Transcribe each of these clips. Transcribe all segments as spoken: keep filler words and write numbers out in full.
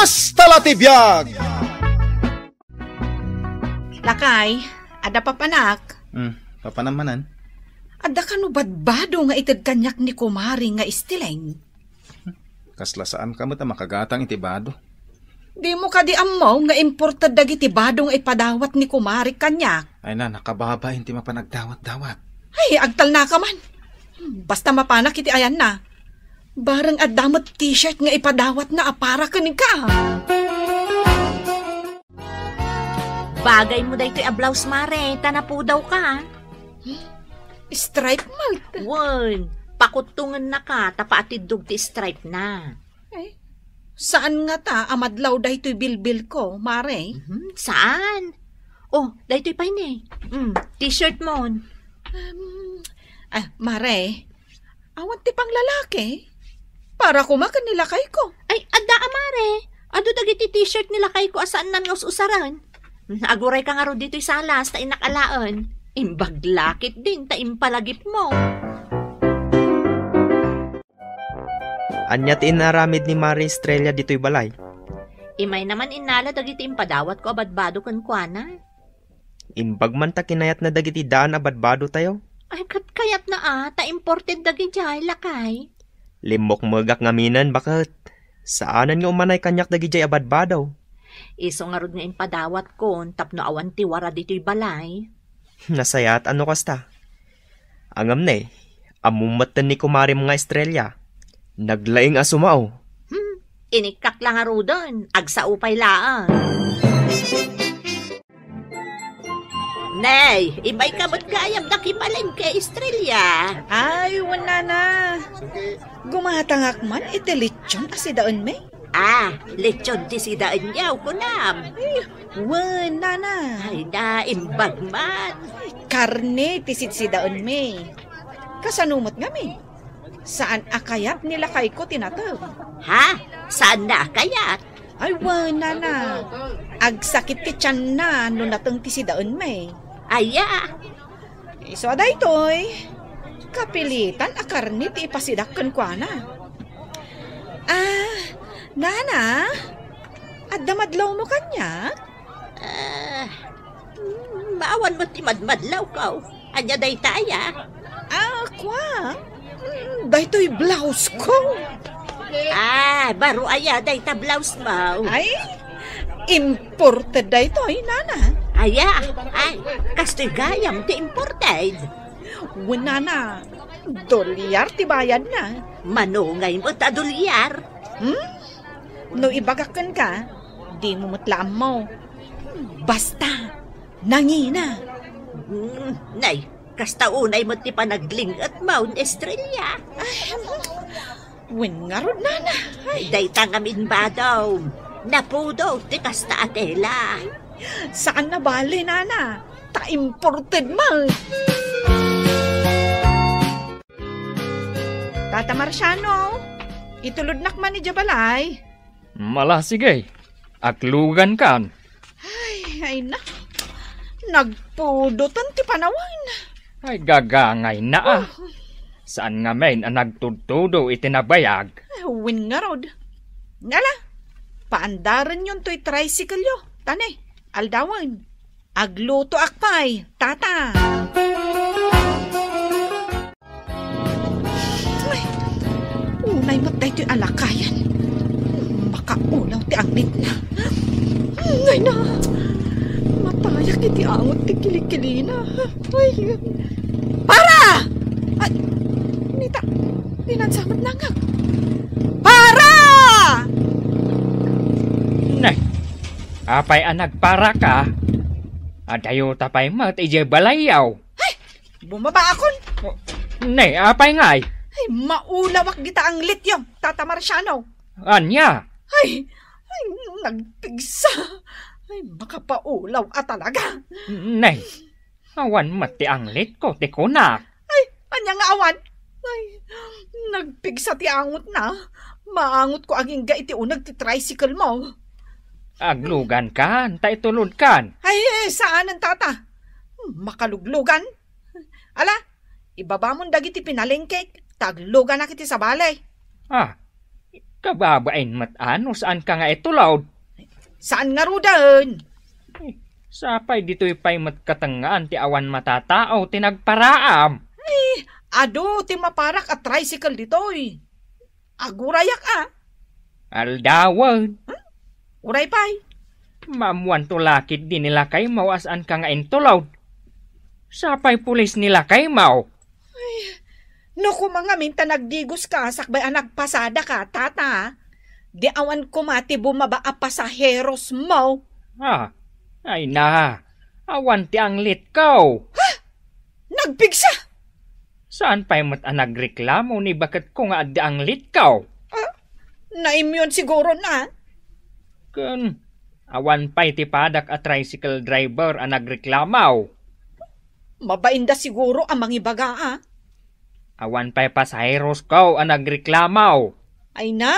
Hasta la ti biag! Lakay, adda papanak? Hmm, papanam manen? Adda kano badbado nga ited kaniak ni kumari nga Esteleng? Kasla saanka met a makagatang iti bado. Dimo kadi ammo nga imported dagiti bado nga ipadawat ni kumari kaniak? Ay na, nakababain ti mapan agdawat-dawat. Ay, agtalnaka man. Basta mapanak iti ayanna. Bareng adda met t-shirt nga ipadawatna a para kenka. Bagaymo daytoy a blouse, mare, ta napudawka. Stripe, Mart. Wen, pakuttongennaka ta paatiddog ti stripe na. Eh, saan ngata a madlaw daytoy bilbilko, mare? Mhm, saan? Oh, daytoy pay ne. Mm, t-shirt mo. Um, ah, mare, awan ti panglalaki. Para koma ken ni lakayko. Ay, adda a, mare. Adu dagiti t-shirt ni lakayko a saannan nga us-usaren. Agurayka ngarud ditoy salas ta innak alaen. Imbag la ketdin ta impalagipmo. Ania ti inaramid ni Mare Estrella ditoy balay? Imayna man innala dagiti impadawatko a badbado kenkuana. Imbag man ta kinayatna dagiti daan a badbadotayo. Ay, ket kayatna a, ta imported dagidiay, lakay. Limmukmegak ngaminen, baket. Saanen nga umanay kaniak dagidiay a badbado. Isu ngarud nga impadawatkon tapno awan ti wara ditoy balay. Nasayaat a no kasta. Ngem ne, ammom metten ni kumarem nga Estrella. Naglaing a sumao. Hmm, inikkak la ngaruden, agsao pay laeng. Nay, imayka met gayam dakipalengke, Estrella. Ay, wen, nana. Gumatangak man iti lechon a sidaenmi. Ah, lechon ti sidaenyo, kunam. Ay, wen, nana. Ay, naimbag man. Karne ti sidsidaenmi. Kasano met ngamin? Saan a kayat ni lakayko ti nateng. Ha? Saanna a kayat? Ay, wen, nana. Agsakit ti tianna no nateng ti sidaenmi. Aya. Isu a daytoy, kapilitan a karne ti ipasidak kenkuana. Ah, nana, adda madlawmo kaniak? Ah, mm, maawan met ti madmadlawko. Ania dayta aya? Ah, kua. Mm, daytoy blouseko. Ah, baro aya dayta blousemo? Ay, imported daytoy, nana. Aya, ay, kastoy gayam ti imported. Wen, nana, dolyar ti bayadna. Mano ngay met a dolyar? Hmm? No ibagak kenka, dimo met la ammo. Basta, nangina. Hmm, nay, kasta unay met ti panagling-etmo, Estrella. Ay, wen ngarud, nana. Ay. Dayta ngamin badom. Napudot ti kasta a tela. Saan a bale, nana. Ta imported man. Tata Marciano, itulodnak man idiay balay. Mala, sige. Aglugankan. Ay, ay na. Nagpudotan ti panawen. Ay, gagangayna a. Oh. Saan ngamin a nagtudtudo iti nabayag? Ay, wen ngarud. Ala, paandarenyon toy tricycle-yo. Ta ne, aldawen. Aglutoak pay, tata. Ay, unay met daytoy a lakayen. Makaulaw ti anglitna. Ay na, mapayak iti angot ti kilikilina. Ay, para! Ay, nita, pinansamat nangag. Para! Nay, apay a nagparaka? Adayota pay met idiay balayyo. Ay, bumaba akon. Ne, apay ngay? Ay, maulawak dita anglityo, Tata Marciano. Ania? Ay, ay, nagpigsa. Ay, makapaulaw a talaga. Ne, awan met ti anglitko, ti kunak. Ay, ania nga awan? Ay, nagpigsa ti angotna. Maangotko agingga iti uneg ti tricycle mo. Aglugankan, ta itulodkan. Ay, saanen, tata. Makaluglugan. Ala, ibabamon dagiti pinalengkek, ta agluganak iti sabali. Ah, Kababain met a no saanka nga itulod. Saan ngaruden? Sapay ditoy pay met katengngaan ti awan matatao ti nagparaam. Ay, adu ti maparak a tricycle ditoy. Agurayak a. Aldawen. Huh? Uray pay. Maammoanto la ketdi ni lakaymo a saanka nga intulod. Sapay pulis ni lakaymo. Ay, no koma ngamin ta nagdigoska sakbay a nagpasadaka, tata, di awan koma ti bumaba a pasaherosmo. Ah, ay na, awan ti anglitko. Ha? Nagpigsa? Saan pay met a nagreklamo ni baketko nga adda anglitko? Ah, naimyon siguro na. Ken, awan pay ti padak a tricycle driver a nagreklamo. Mabainda siguro a mangibaga, ah. Awan pay pasaherosko a nagreklamo. Ay na,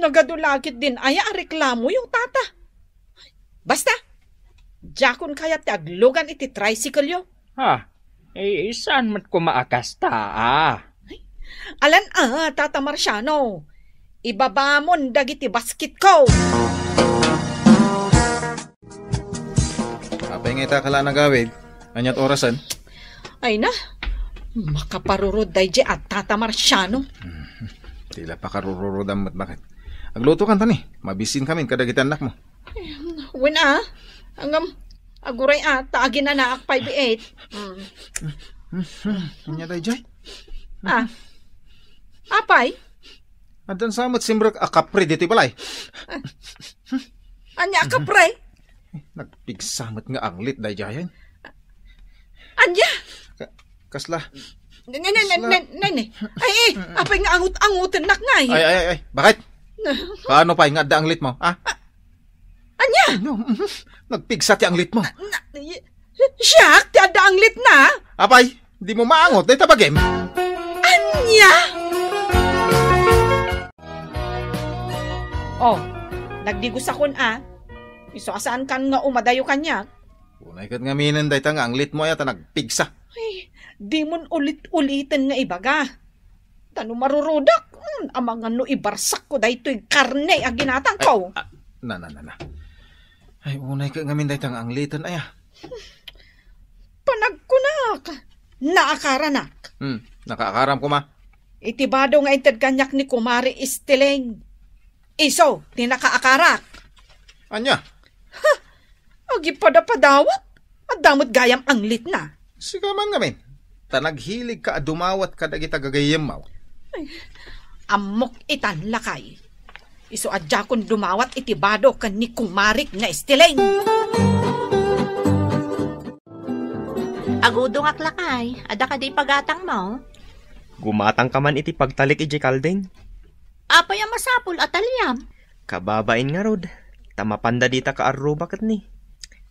nagadu la ketdin aya a reklamoyo, tata. Basta, diakon kayat ti aglugan iti tricycle-yo. Ha? Eh, saan met koma a kasta, ah? Alan, ah, Tata Marciano. Ibabamon dagiti basketko. Apay nga ita ka la nagawid? Aniat orasen? Ay na, makaparurod daydi a Tata Marciano. Ti la pakarururodam met baket. Agluto kan tani, mabisin kamin kadagiti annakmo. Wen a, ngem, aguray a, ta aginanaak pay biit. Mm. Ania daydiay? Ah. Apay? Addan sa met simrek a kapre ditoy balay. Ania a kapre? Nagpigsa met nga anglit daydiayen. Ania? Ka-, kasla? Ne, ne, ne, ne, ne, ne. Ay, eh, apay nga angut-angutennak ngay. Ay, ay, ay, ay. Bakit? Paano pay nga adda anglitmo, ha? Ania? No, mhm. Nagpigsa ti anglitmo. Na, y-, siak ti adda anglitna? Apay, dimo maangot, dayta bagim. Ania? Oh, nagdigosakon a. Isu a saankan nga umadayo kaniak. Unay ket ngaminen dayta nga anglitmo aya ta nagpigsa. Ay, dimon ulit-uliten nga ibaga. Ta no marurudak, mm, amangan no ibarsakko daytoy karne a ginatangko. Ay, ah, na, na, na, na. Ay, unay ket ngamin dayta nga angliten aya. Panagkunak, naakaranak. Hmm, nakaakaram koma. Iti bado nga inted kaniak ni Kumari Esteleng. Isu ti nakaakarak. Ania? Ha! Agipadapadawat? Adda met gayam anglitna. Sika man ngamin, ta naghiligka a dumawat kadagita gagayyemmo. Ay, ammok itan, lakay. Isu a diakon dumawat iti bado ken ni kumarik nga Esteleng. Agudongak, lakay. Adda kadi ipagatangmo? Gumatangka man iti pagtalik idiay kalding. Apay a masapul a taliam? Kababain ngarud, ta mapanda dita kaarruba ket ni.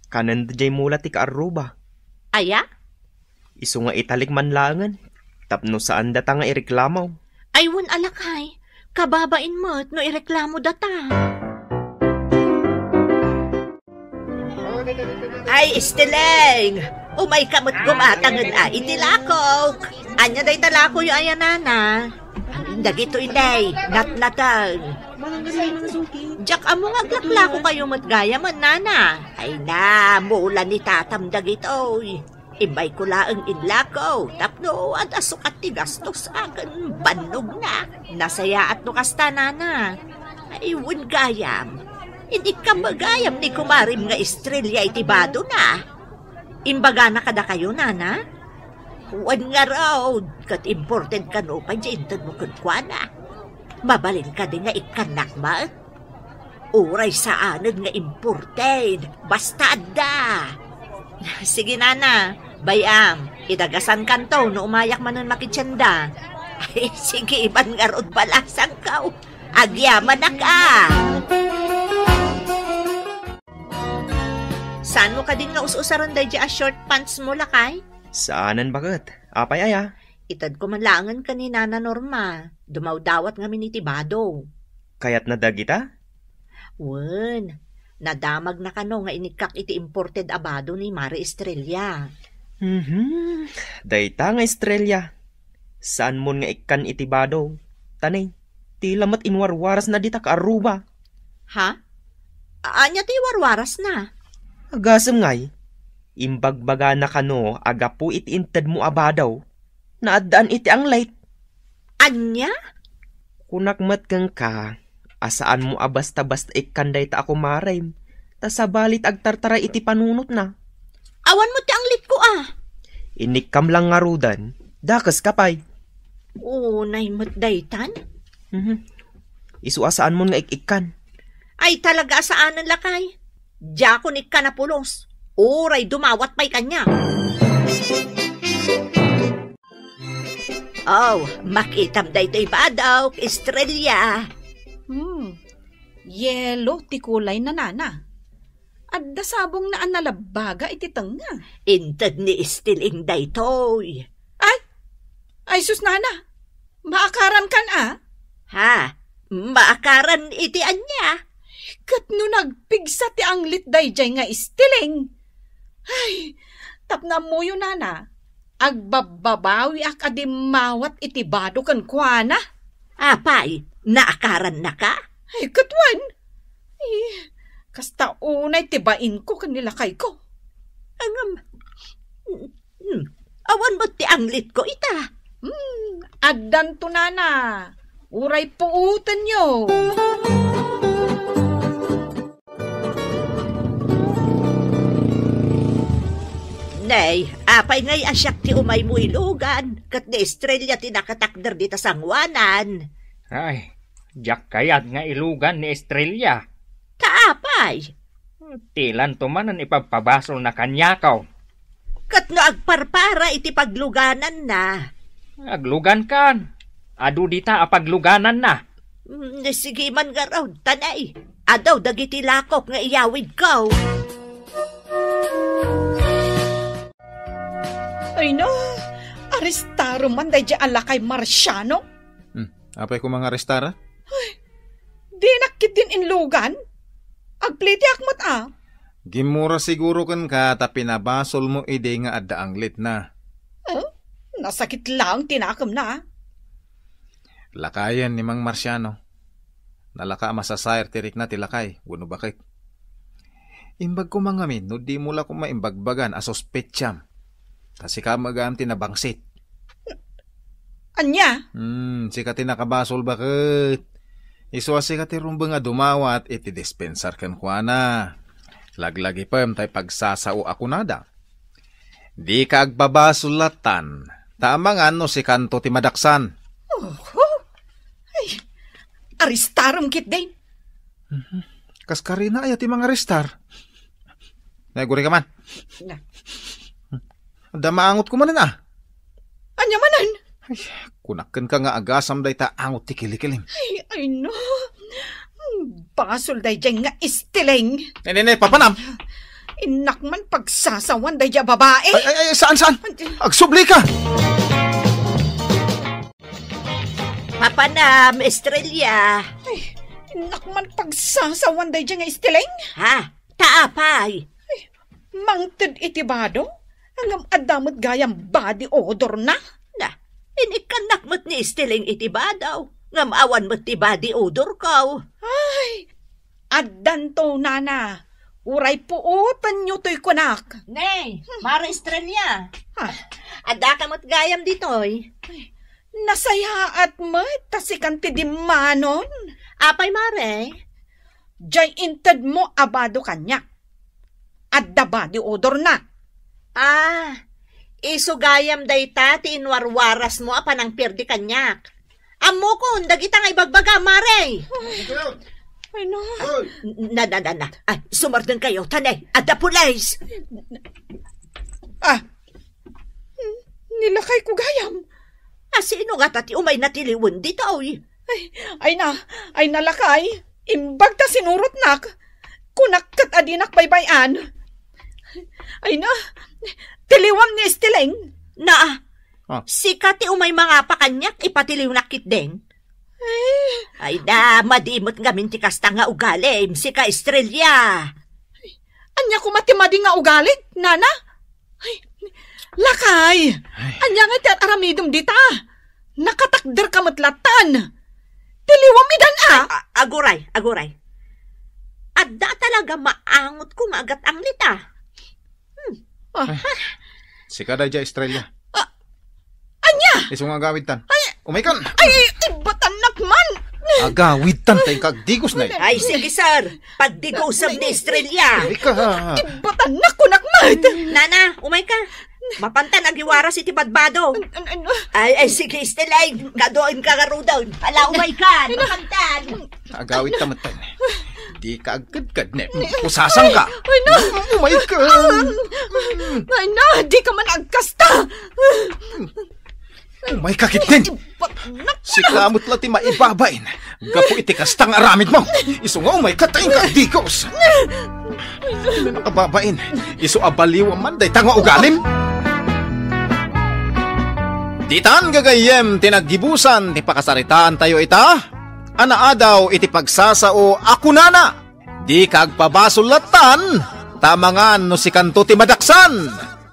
Kanenda diay mula ti kaarruba. Aya? Isu nga italik man laengen, tapno saan data nga ireklamo. Ay, wen a, lakay, kababain met no ireklamo data. Ay, Esteleng! Umayka met gumatangen a iti lakok. Ania dayta lakoyo aya, nana? Dagitoy, nay, natnateng. Diak ammo nga aglaklakokayo met gayam, nana. Ay na, mula ni tatam dagitoy. Imbayko laeng inlako tapno adda sukat ti gastosaken bannogna. Nasayaat no kasta, nana. Ay, wen gayam. Idikkam gayam ni kumarim nga Estrella iti badona. Imbagana kadakayo, nana? Wen ngarud, ket imported kano pay ti intedmo kenkuana. Mabalin kadi nga ikkannak met? Uray saanen nga imported, basta adda. Sige, nana, bay-am, idagasankanto no umayak manen makitienda. Ay, sige, iban ngarud balasangko. Agyamanak a. Saanmo kadin nga us-usaren daydi a short pants mo, lakay? Saanen baket. Apay aya? Itedko man laengen ken ni Nana Norma. Dumawdawat ngamin iti bado. Kayatna dagita? Wen, nadamagna kano nga inikkak iti imported a bado ni Mare Estrella. Mhm. Dayta nga Estrella. Saanmon nga ikkan iti bado. Tani, Ti lamet inwarwarasna dita kaarruba. Ha? Ania ti warwarasna? Agasem ngay, imbagbagana kano a gapu iti intedmo a bado, naaddaan iti anglit. Ania? Kunak met kenka a saanmo a basta-basta ikkan dayta a kumarem, ta sabali ti agtartaray iti panunotna. Awan met ti anglitko a. Inikkam lang ngaruden, dakeska pay. Unay met daytan? Mhm. Isu a saanmon nga ik-ikkan. Ay, talaga a saanen, lakay. Diakon ikkan a pulos. Uray dumawat pay kaniak. Oh, makitam daytoy badok, Estrella. Hmm, yelo ti kulay na, nana. Adda sabongna a nalabbaga iti tengnga. Inted ni Estiling daytoy. Ay! Ay, sus, nana! Maakaran kan a? Ha? Maakaran iti ania? Ket no nagpigsa ti anglit daydiay nga Estiling. Ay, tapno ammoyo, nana, agbabbabawiak a dimmawat iti bado kenkuana. Apay, naakarannaka? Ay, ket wen. Eh, kasta unay ti bainko ken ni lakayko. Ngem, hmm, awan met ti anglitko ita. Hmm, addanto, nana. Uray puotenyo. Nay, apay ngay a siak ti umaymo ilugan, ket ni Estrella ti nakatakder dita sangoanan? Ay, diak kayat nga ilugan ni Estrella. Ta apay? Dilanto manen ipabpabasolna kaniak. Ket no agparpara iti paglugananna? Aglugankan. Adu dita a paglugananna. Mm, sige man ngarud, ta nay, adu dagiti lakok nga iyawidko. Ay na, arestarem man daydiay a lakay Marsiano. Hmm, apay koma nga arestara? Ay, dinak ketdin inlugan? Agplitiak met a. Gimmura siguro kenka ta pinabasolmo idi nga adda anglitna. Eh, nasakit laeng ti nakemna. Lakayen ni Mang Marsiano. Nalaka a masasair ti rikna ti lakay, wenno baket. Imbag koma ngamin no dimo la koma imbagbagan a suspetsam. Ta sika met gayam ti nabangsit. Ania? Hmm, sika ti nakabasol baket. Isu a sika ti rumbeng a dumawat iti dispensar kenkuana. Laglagipem tay pagsasao a kunada. Dika agbabasol lattan, ta amangan no sikanto ti madaksan. Oho. Ay, arestarem ketdin. Mhm. Kas karina aya ti mangarestar? Naguri ka man. Na. Adda maangotko manen a. Ania manen? Ay, kunak kenka nga agasam dayta angot ti kilikilim. Ay, ay, no. Basol daydiay nga Estiling. Ne, ne, ne, papanam. Innak man pagsasawan daydiay a babae. Ay, ay, ay, saan, saan? Agsubli ka. Papanam, Estrella. Ay, innak man pagsasawan daydiay nga Estiling. Ha? Ta apay? Ay, mangted iti bado? Ngem adda met gayam body odorna? Na, inikkannak met ni Estiling iti bado, ngem awan met ti body odorko. Ay, addanto, nana. Uray puotenyo toy kunak. Nay, Mare Estrella. Ha? Addaka met gayam ditoy. Ay, nasayaat met ta sikan ti dimmanon. Apay, Mare? Diay intedmo a bado kaniak. Adda body odorna. Ah, isu gayam dayta ti inwarwarasmo a panangpirdi kaniak. Ammokon dagita nga ibagbaga, Mare. Ay, no. Hoy! Na, na, na, na. Ay, sumardengkayo, ta nay, adda pulis. Ah, nilakayko gayam. A, sino ngata ti umay natiliwen ditoy? Ay, ay na, ay na, lakay. Imbag ta sinurotnak. Kunak ket a dinak baybay-an. Ay na, tiliwem ni Estiling. Na, ah, sika ti umay mangapa kaniak, ipatiliwnak ketdin. Eh. Ay na, madi met ngamin ti kasta nga ugalim, sika Estrella. Ania koma ti madi nga ugalim, nana? Ay, lakay! Ay. Ania nga ti ar-aramidem dita? Nakatakderka met lattan. Ti liwam idan a? A-, aguray, aguray. Adda talaga maangotko nga agat-anglit a. Hmm. Ah. Ay, sika daydiay, Estrella. Ah, ania? Isu nga agawidtan. Ay. Umaykan. Ay, ibatannak man. Agawidtan ta inka agdigos, nay. Ay, sige, sir. Pagdigosem ni Estrella. Ika. Ibatannak kunak met. Nana, umayka. Mapantan agiwaras iti badbado. An-, an-, ano? Ay, ay, sige, Estrella. Kaduaem ka garuden. Ala, umayka. Mapantan. Agawidta met. Dika agkadkadnem. Pusasangka. Ay, na. Umayka. Ay, na, dika man agkasta. Umayka ketdin. Sika met la ti maibabain gapu iti kasta nga aramidmo. Isu nga umayka ta inka agdigos. Makababain, isu a baliwam man dayta nga ugalim. Ditan gagayyem ti naggibusan ti pakasaritaantayo ita a naadaw iti pagsasao a kunana, "Dika agpabasol lattan, ta amangan no sikanto ti madaksan."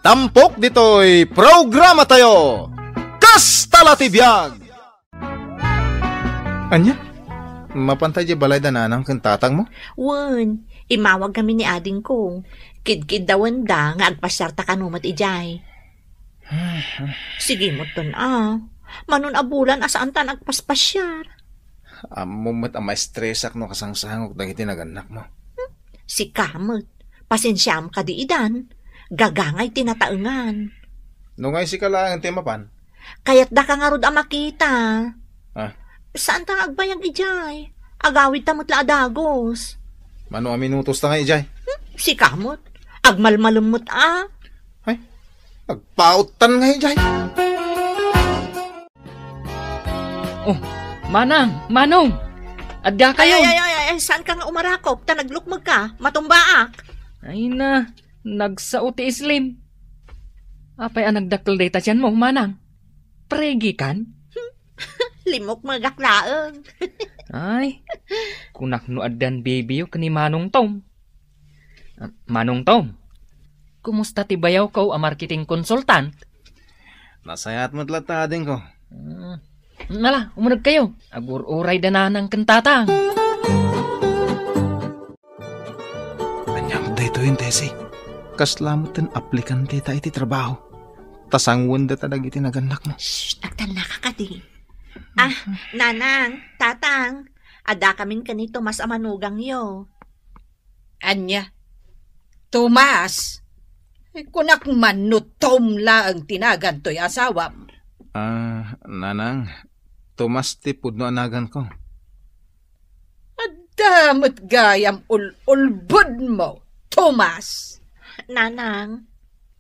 Tampok ditoy programatayo, Kasta la ti Biag. Ania? Mapanta idiay balay da nanang ken tatangmo? Wen, immawag kami ni adingko. Kidkiddawenda nga agpasiarta kano met idiay. Sige met ton a. Manon a bulan a saantan agpaspasiar. Ammom met a maestresak no kasangsangok dagiti nagannakmo. Sika met, pasensiam kadi idan. Gagangay ti nataengan. No ngay sika laeng ti mapan? Kayatdaka ngarud a makita. Ah. Saanta nga agbayag idiay. Agawidta met la a dagus. Mano a minutos ta ngay idiay? Hmm, sika met. Agmalmalem met a. Ay, agpauttan ngay idiay. Oh, Manang, Manong, adda kayo. Ay, ay, ay, ay, ay, saanka nga umarakop? Ta naglukmegka, matumbaak. Ay na, nagsao ti islim. Apay a nagdakkel dayta tianmo, Manang? Pregikan? Limukmegak laeng. Ay, kunak no addan baby yo ken ni Manong Tom. Ah, Manong Tom, kumusta ti bayawko a marketing consultant? Nasayaat met latta, adingko. Mm. Nala, umuneg kayo. Agur-uray da nanang ken tatang. Aniam daytoyen, Tessie? Kasla met ti aplikante ta iti trabaho. Ta sanguen data dagiti nagannakmo. Shh! Agtannaka kadi. Ah, nanang, tatang, adda kamin ken ni Tomas a manugangyo. Ania? Tomas? Ay, kunak man no Tom laeng ti nagan toy asawam. Ah, nanang, Tomas ti pudno a naganko. Adda met gayam ul-ulbodmo, Tomas. Nanang.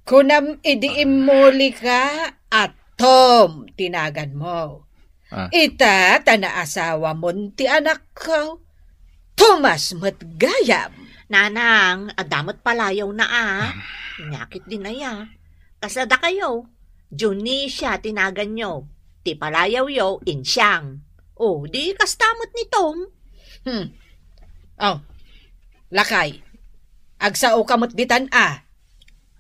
Kunam idi immulika a Tom ti naganmo. Ah. Ita ta naasawamon ti anakko. Tomas met gayam. Nanang, adda met palayawna a. Ania ketdin aya? Kasla dakayo, Dionisia ti naganyo. Ti palayawyo, Insiang. O, di kasta met ni Tom. Hmm. O, lakay. Agsaoka met ditan a.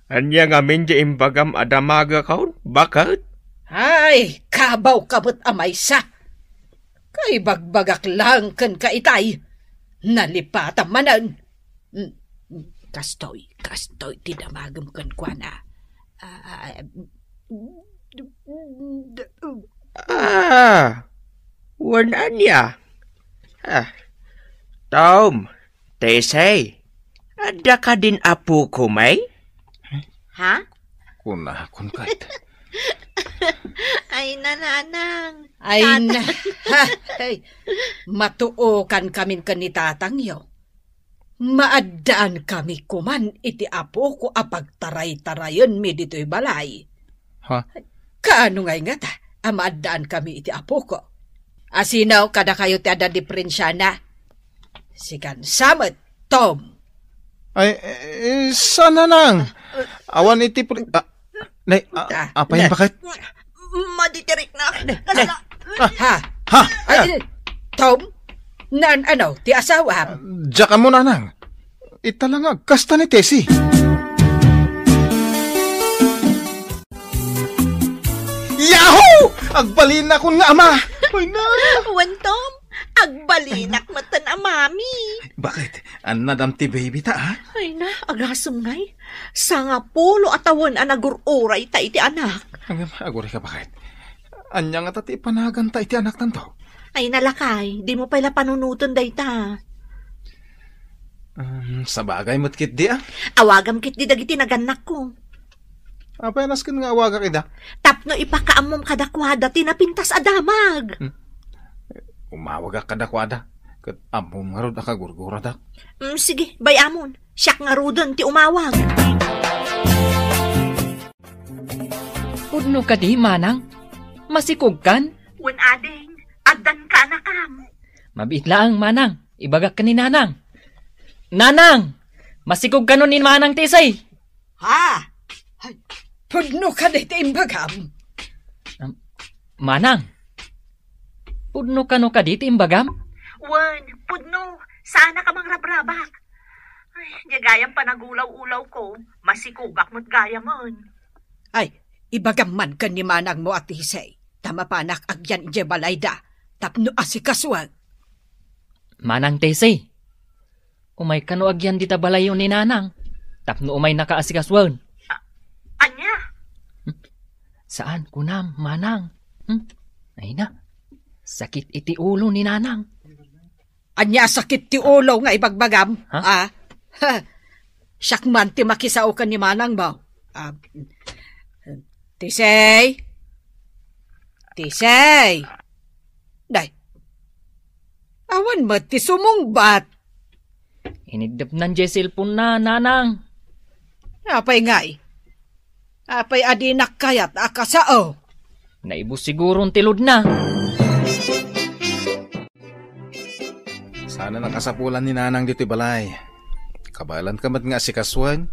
Ania ngamin ti imbagam a damagakon? Baket? Ay, kabawka met a maysa. Kaibagbagak laeng kenka itay. Nalipatam manen. Mm, kastoy, kastoy ti damagem kenkuana. Ah, Ah, wen ania? Ah, Tom, Tessie, adda kadin apok, may? Ha? Kunakon ket. Ay, nanang. Ay, Tata- na. Ha, ay. Matuokan kamin ken ni tatangyo. Maaddaan kami koman iti apoko a pagtaray-tarayenmi ditoy balay. Ha? Kaano ngay ngata a maaddaan kami iti apoko? Asino kadakayo ti adda diperensiana? Sikan sa met, Tom. Ay, eh, saan, nanang? Awan iti pre-, ah, Nay, a-, Ah, apay na. Baket? Maditiriknak. Kasla- Ha? Ha? Ay, Tom? Naan-ano ti asawam? Diak ammo, nanang. Ita la nga agkasta ni Tessie. Yahoo! Agbalinakon nga ama! Ay, na! Wen, Tom, Agbalinak metten a mami. Bakit? Annadam ti baby ta, ha? Ay na, agasem ngay. Sangapulo a tawen a nagur-uray ta iti anak. Ngem, aguray ka, bakit? Ania ngata ti ipanaganta iti anaktanto? Ay na, lakay, dimo pay la panunoten dayta. Um, sabagay met ketdi, ah. Awagam ketdi dagiti nagannakko. Apay a nasken nga awagak ida? Tapno ipakaammom kadakuada ti napintas a damag. Hmm. Umawagak kadakuada, ket ammom ngarud a kagurguradak. Mm, sige, bay-amon. Siak ngaruden ti umawag. Pudno kadi, manang? Masikogkan? Wen, ading, addan ka, anakam. Mabiit laeng, manang. Ibagak ken ni nanang. Nanang! Masikog kano ni manang Tesay? Ha? Ay, pudno kadi ti imbagam? Um, manang, pudno kano kadi ti imbagam? Wen, pudno. Saanak a mangrabrabak. Ay, diay gayam panagulaw-ulawko. Masikogak met gayamen. Ay, ibagam man ken ni manangmo a Tesay, ta mapanak agyan idiay balayda, tapno asikasuak. Manang Tesay, umay kano agyan dita balayyo ni nanang, tapno umaynaka asikasuen. A-, ania? Hmm? Saan kunam, manang? Hmm? Ay na, sakit iti ulo ni nanang. Ania sakit ti ulo nga ibagbagam? Ha? Ah? Ha. Siak man ti makisao ken ni manangmo. Ah, Tisay? Tisay! Day. Awan met ti sumungbat. Iniddepnan diay cellphone na, nanang. Apay ngay? Apay a dinak kayat a kasao? Naibus siguron ti load na. Sana nakasapulan ni nanang ditoy balay. Kabaelanka met nga asikasuen.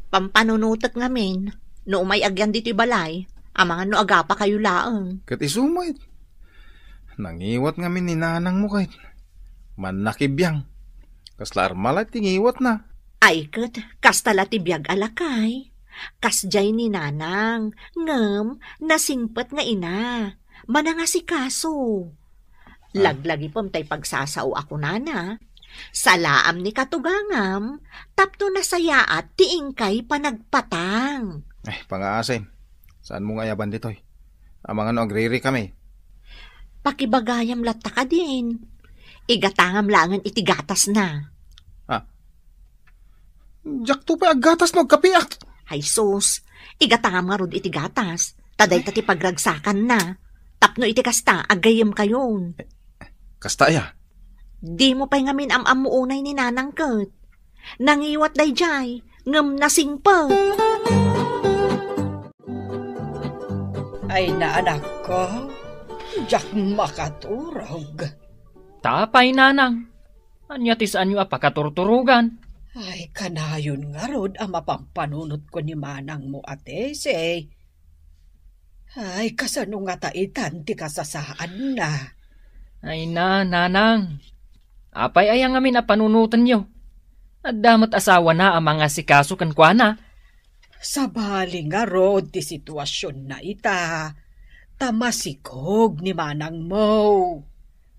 Pampanunotek ngamin, no umay agyan ditoy balay, amangan no agapakayo laeng. Ket isu met. Nangiwat ngamin ni nanangmo ket mannakibiang. Kasla armala ti ngiwatna. Ay ket, kasta la ti biag a lakay. Kasdiay ni nanang, ngem nasingpet nga ina. Manangasikaso. Ah. Laglagipem tay pagsasao a kunana. Salaam ni katugangam, tapno nasayaat ti inkay panagpatang. Eh, pangaasim. Saanmo nga ayaban ditoy? Amangan no agririkami. Pakibagayam latta kadin. Igatangam laengen iti gatasna. Ah. Diakto pay aggatas no agkapiak. Ay sus, igatangam ngarud iti gatas. Ta dayta ti pagragsakanna. Tapno iti kasta, aggayyemkayon. Kasta aya? Dimo pay ngamin am-ammo unay ni nanang ket. Nangiwat daydiay, ngem nasingpet. Ay, naanakko, diak makaturog. Tapay, nanang. Ania ti saanyo a pakaturturogan? Ay, kanayon ngarud a mapampanunotko ni manangmo a Tesay. Ay, kasano ngata itan ti kasasaadna? Ay na, nanang. Apay aya ngamin a panunotenyo? Adda met asawana a mangasikaso kenkuana. Sabali ngarud ti situasionna ita, ta masikog ni manangmo.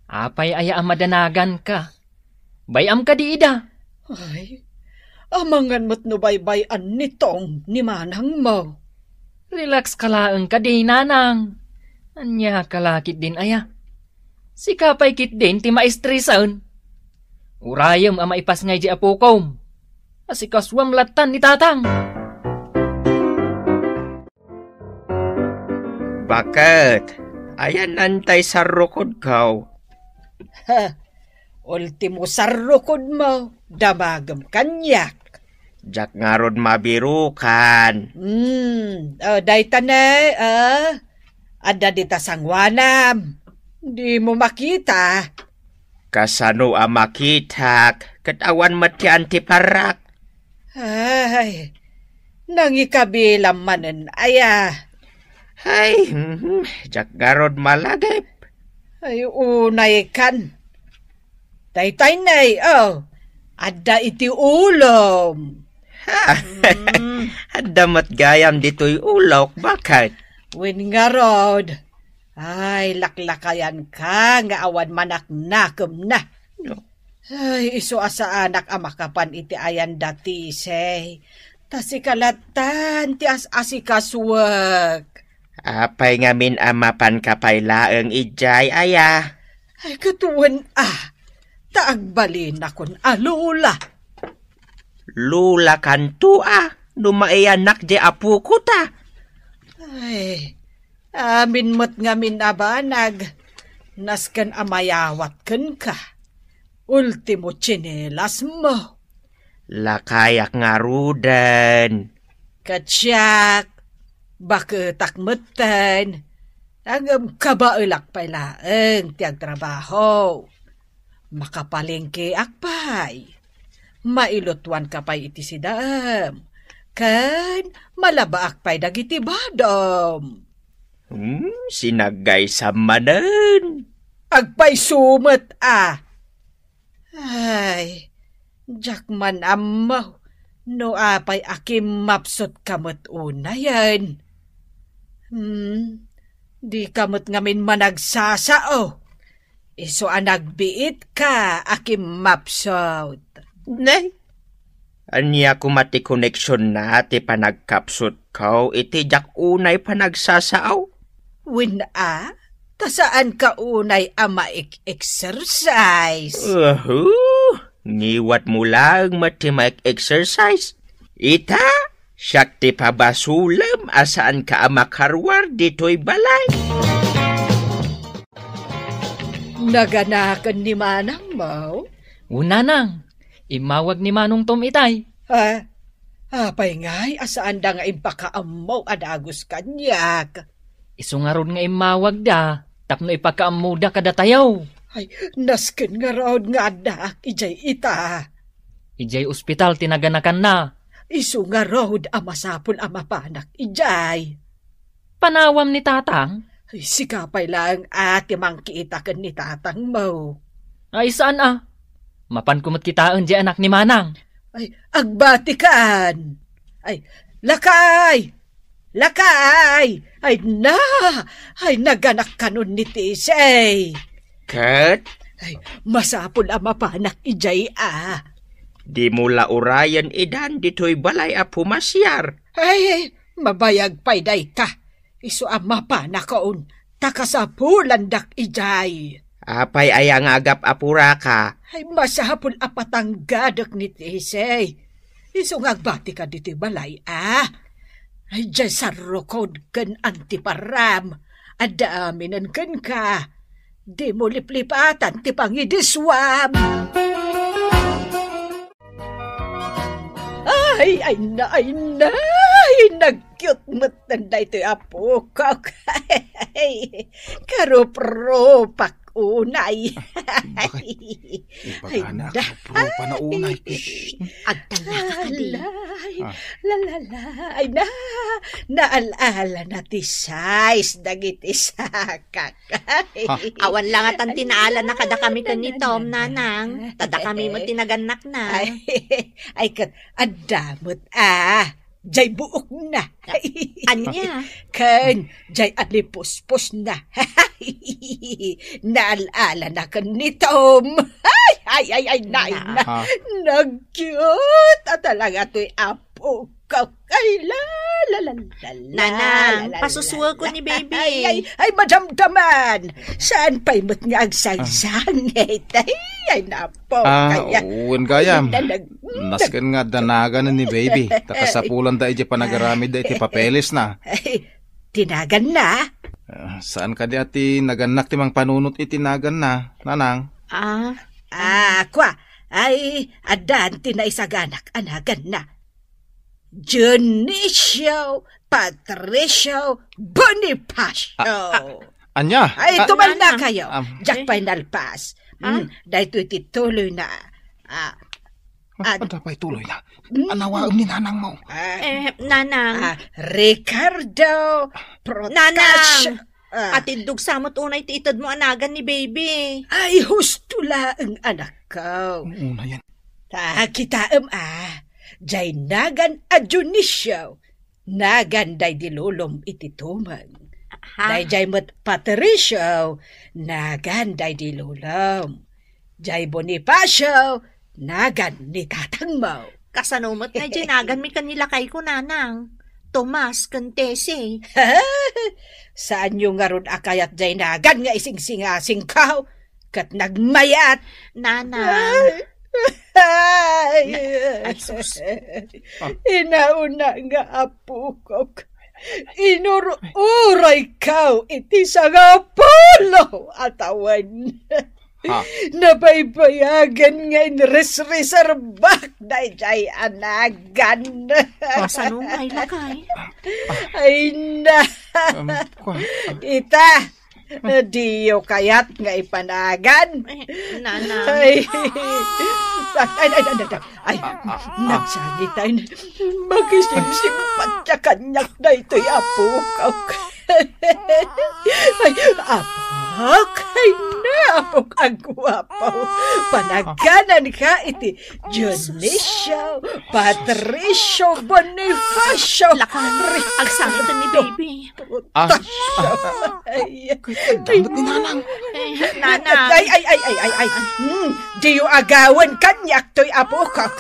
Apay aya a madanaganka? Bay-am kadi ida? Ay, amangan met no baybay-an ni Tong ni manangmo. Relax ka laeng kadi, nanang. Ania ka la ketdin aya? Sika pay ketdin ti maistresan. Urayem a maipas ngay di apokom. Asikasuam lattan ni tatang. Baket, ayanantay sarrukodko? Ha, ultimo sarrukodmo, damagem kaniak. Diak ngarud mabirukan. Hmm, o, dayta ne, o. Adda dita sanguanam. Dimo makita. Kasano a makitak, ket awan met ti antiparak? Ay, nangikabilam manen aya. Ay, mhm, diak ngarud malagip. Ay, unay kan. Daytay nay, o, adda iti ulom. Ha? Mm. Adda met gayam ditoy ulok, baket? Wen ngarud. Ay, laklakayanka nga awan manaknakemna. No. Ay, isu a saanak a makapan iti ayan da Tisay. Ta sika lattan ti as-asikasuek. Apay ngamin a mapanka pay laeng idiay, aya? Ay, ket wen a, ta agbalinakon a lula. Lula kanto a, no maiyanak di apoko ta. Ay, amin met ngamin a banag, nasken a mayawat kenka. Ultimo tsinelasmo. Lakayak ngaruden. Ket siak, baketak metten. Ngem kabaelak pay laeng ti agtrabaho. Makapalengkeak pay. Mailutuanka pay iti sidaem. Ken malabaak pay dagiti badom. Hmm, sinaggaysam manen. Agpayso met a. Ay, diak man ammo no apay a kimmapsotka met unayen. Hmm, dika met ngamin managsasao. Isu a nagbiitka a kimmapsot. Nay, ania koma ti koneksionna ti panagkapsutko iti diak unay panagsasao? Wen a, ta saanka unay a maek-exercise. Uhu, ngiwatmo laeng met ti maek-exercise. Ita, siak ti pabasolem a saanka a makaruar ditoy balay. Naganaken ni manangmo? O, nanang, immawag ni Manong Tom itay. Ha? Apay ngay a saanda nga impakaammo a dagus kaniak? Isu ngarud nga immawagda tapno ipakaammoda kadatayo. Ay, nasken ngarud nga addaak idiay ita. Idiay ospital ti naganakanna. Isu ngarud a masapul a mapanak idiay. Panawam ni tatang? Ay, sika pay laeng a ti mangkita ken ni tatangmo. Ay, saan a? Mapanko met kitaen diay anak ni manang. Ay, agbatikan. Ay, lakay! Lakay! Ay na! Ay, naganak kanon ni Tisay. Ket? Ay, masapul a mapanak idiay a. Dimo la urayen idan ditoy balay a pumasiar. Ay, mabayag pay dayta. Isu a mapanakon, ta kasapulandak idiay. Apay aya nga agap-apuraka? Ay, masapul a patanggadek ni Tisay. Isu nga agbatika ditoy balay a. Ay, diay sarrukod ken antiparam. Adda aminen kenka. Dimo liplipatan ti pangidiswam. Ay, ay na, ay na, ay, nag-cute met daytoy a pukok. Ay, karuprupak unay. Bakit? Ay, ibagana, na. Karuprupa na unay. Shh. Agtala ka kadi. Alay, ah. La, la, la, ay na, naal-ala na ti size dagiti sakak. Ha? Awan la ngatan ti naala na kadakami ken ni Tom, nanang. Ta dakami met ti nagannakna. Ay, ay, ket adda met, ah, jay buokna. Ania? Ken jay alipuspos na. Naal-ala na ken ni Tom. Ay, ay, ay, ay, nay, na. Ha? Nag-cute. At talaga to'y apo. Kak-, ay, la, la, la, la, la, Nanang, la, la, pasusuwako la, ni baby. Ay, ay, ay, madamdaman. Saan pa'y met nga agsangsangit? Ay, ay, napo, ah, kaya, wen gayam. Ay, nalag-, nasken nga danagan ni baby. Ta kasapulan da iti panagaramid da iti papeles na. Ay, tinagan na? Ah, saan kadi a ti nagannak ti mangpanunot iti nagan na, nanang? Ah. Ah, kwa. Ay, addan ti naisaganak a nagan na. Dionisio Patricio Bonifacio. Ah, ah, ania? Ay, ah, tumal na kayo. Diak pay nalpas. Ah? Mm, daytoy ti tuloy na. Ah, ah, ad- adda pay tuloy na. Mm. Anawaem ni nanang mo. Ah. Eh, nanang. Ah, Ricardo Protasio. Nanang! Ah. Atiddog sa met unay ti itedmo a nagan ni baby. Ay, husto laeng, anakko. Unayen. Ta, kitaem, ah, jay nagan a Dionisio, nagan daydi lulom iti tumeng. Ha? Dayjay met Patricio, nagan daydi lolom. Jay Bonifacio, nagan ni tatangmo. Kasano met nga jay naganmi ken ni lakayko, Nanang? Tomas ken Tessie. Saanyo ngarud a kayat jay nagan nga isingsingasingko ket nagmayat? Nanang. Ay. Ay, sus. Ah. Inauna nga apokok. Inur-urayko iti sangapulo a tawen. Ha? Nabaybayagen nga inrisriserbak dayjay a nagan. Kasano nga ilakay? Ay na. Um, kwa-, Ita, diyo kayat nga ipanagan? Eh, Nanang. Ay. Ay, ay, ay, ay, ay. Ay, nagsangit ay. Makisipsippat ya kaniak daytoy apokok. Ay, apok. Ay, na, apok a guapo. Panagananka iti Dionisio, Patricio, Bonifacio. Lakay, Ricardo. Agsangit ni baby. Ah, ah. Ay, ay, ay, ay, ay, ay, ay, ay, ay. Hmm, diyo agawen kaniak toy apokok.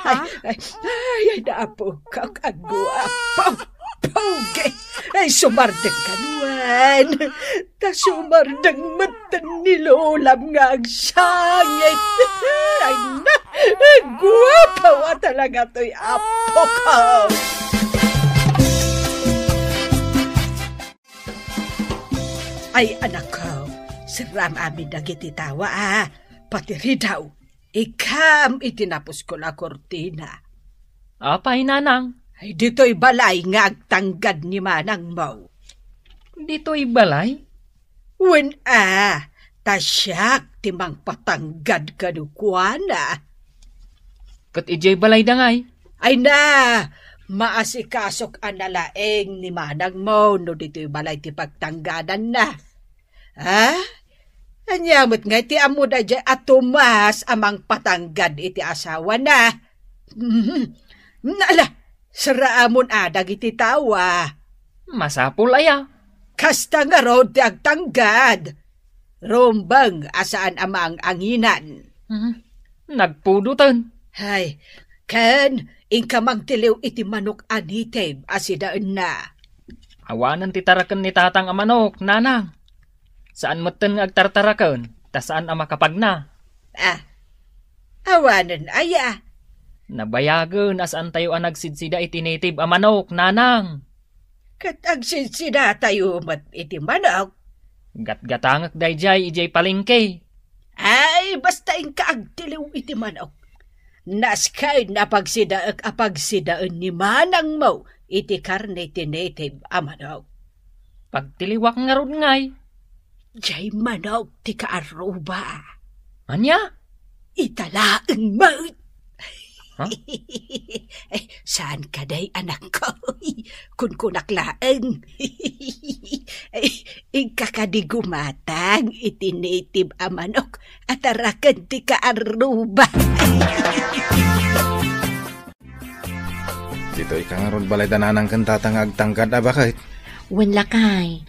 Ha? Ay, ay, ay, ay, apokok, aguapo. Pogi. Ay, sumardeng ka nuan. Ta sumardeng met ni lolam nga agsangit. Ay, na, guapo a talaga toy apokok. Ay, anakko, sirram amin dagiti tawa, a, pati ridaw, ikam iti napuskol a kurtina. Apay, Nanang? Ay, ditoy balay nga agtanggad ni manangmo. Ditoy balay? Wen a, ta siak ti mangpatanggad kadukuana. Ket idiay balayda ngay? Ay na, maasikasok a nalaing ni manangmo no ditoy balay ti pagtanggadanna. Ha? Ania met ngay ti ammo daydiay a Tomas a mangpatanggad iti asawana? Mhm. Ala, saraamon a dagiti tawa. Masapul aya? Kasta ngarud ti agtanggad. Rumbeng a saan a maang-anginan. Mhm. Nagpudoten. Hay, ken inka mangtiliw iti manok a native a sidaenna. Awanen ti taraken ni tatang a manok, Nanang. Saan metten nga agtartaraken, ta saan a makapagna. Ah, awanen aya? Nabayagen a saantayo a nagsidsida iti native a manok, Nanang. Ket agsidsidatayo met iti manok? Gatgatangek daydiay idiay palengke. Ay, basta inka agtiliw iti manok. Nasken a pagsidaek a pagsidaen ni manangmo iti karne ti native a manok. Pagtiliwak ngarud ngay. Jay manok ti kaarruba. Ania? Ita laeng met. Ha? Eh, saan ka day, anakko? Kunkunak laeng. Eh, inka kadi gumatang iti native a manok a taraken ti kaarruba. Ditoy ka ngarud balay da nanang ken tatang nga agtanggad a baket. Wen lakay.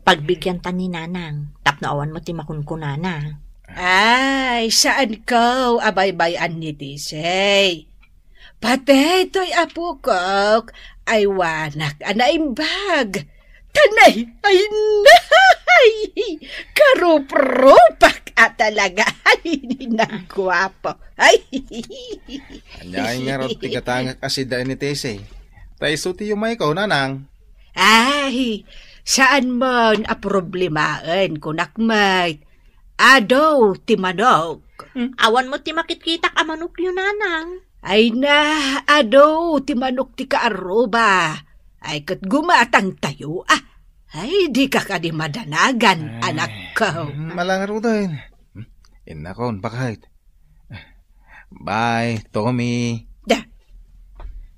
Pagbigyan ta ni nanang, tapno awan met ti makunkunana. Ay, saan ko a baybay-an ni Tisay. Patay toy apokok, aywanak a naimbag. Tanay, ay, nay! Karuprupak a talaga. Ay, nagwapo. Ay. Anya ay ngarud ti gatangak a sida ni Tessie. Ta isu ti yumayko, nanang. Ay, saan man a problemaen, kunak met. Adu ti manok. Hmm. Awan met ti makitkitak a manokyo, nanang. Ay na, adu ti manok ti kaarruba. Ay, ket gumatangtayo, ah. Ay, dika kadi madanagan, ay, anakko. Hmm, malangaruden. Hmm, innakon, bakit? Bye, Tommy. Da.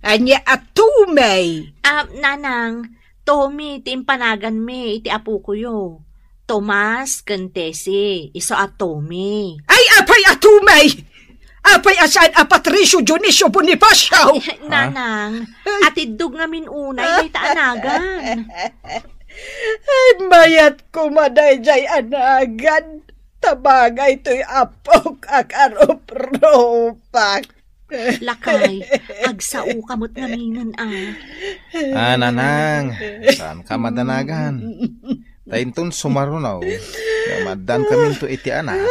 Ania a Tommy? Ah, nanang, Tommy ti impanaganmi iti apokoyo. Tomas ken Tessie, isu a Tommy. Ay, apay a Tommy? Apay a saan a Patricio Dionisio Bonifacio? Ay, nanang, atiddog ngamin unay dayta a nagan. Ay, mayat koma daydiay a nagan. Tabagay toy apok a karuprupak. Lakay, agsao ka met ngaminen, a. Ah, nanang, saan ka madanagan? Ta inton sumaruno, nga maaddan kaminto iti anak,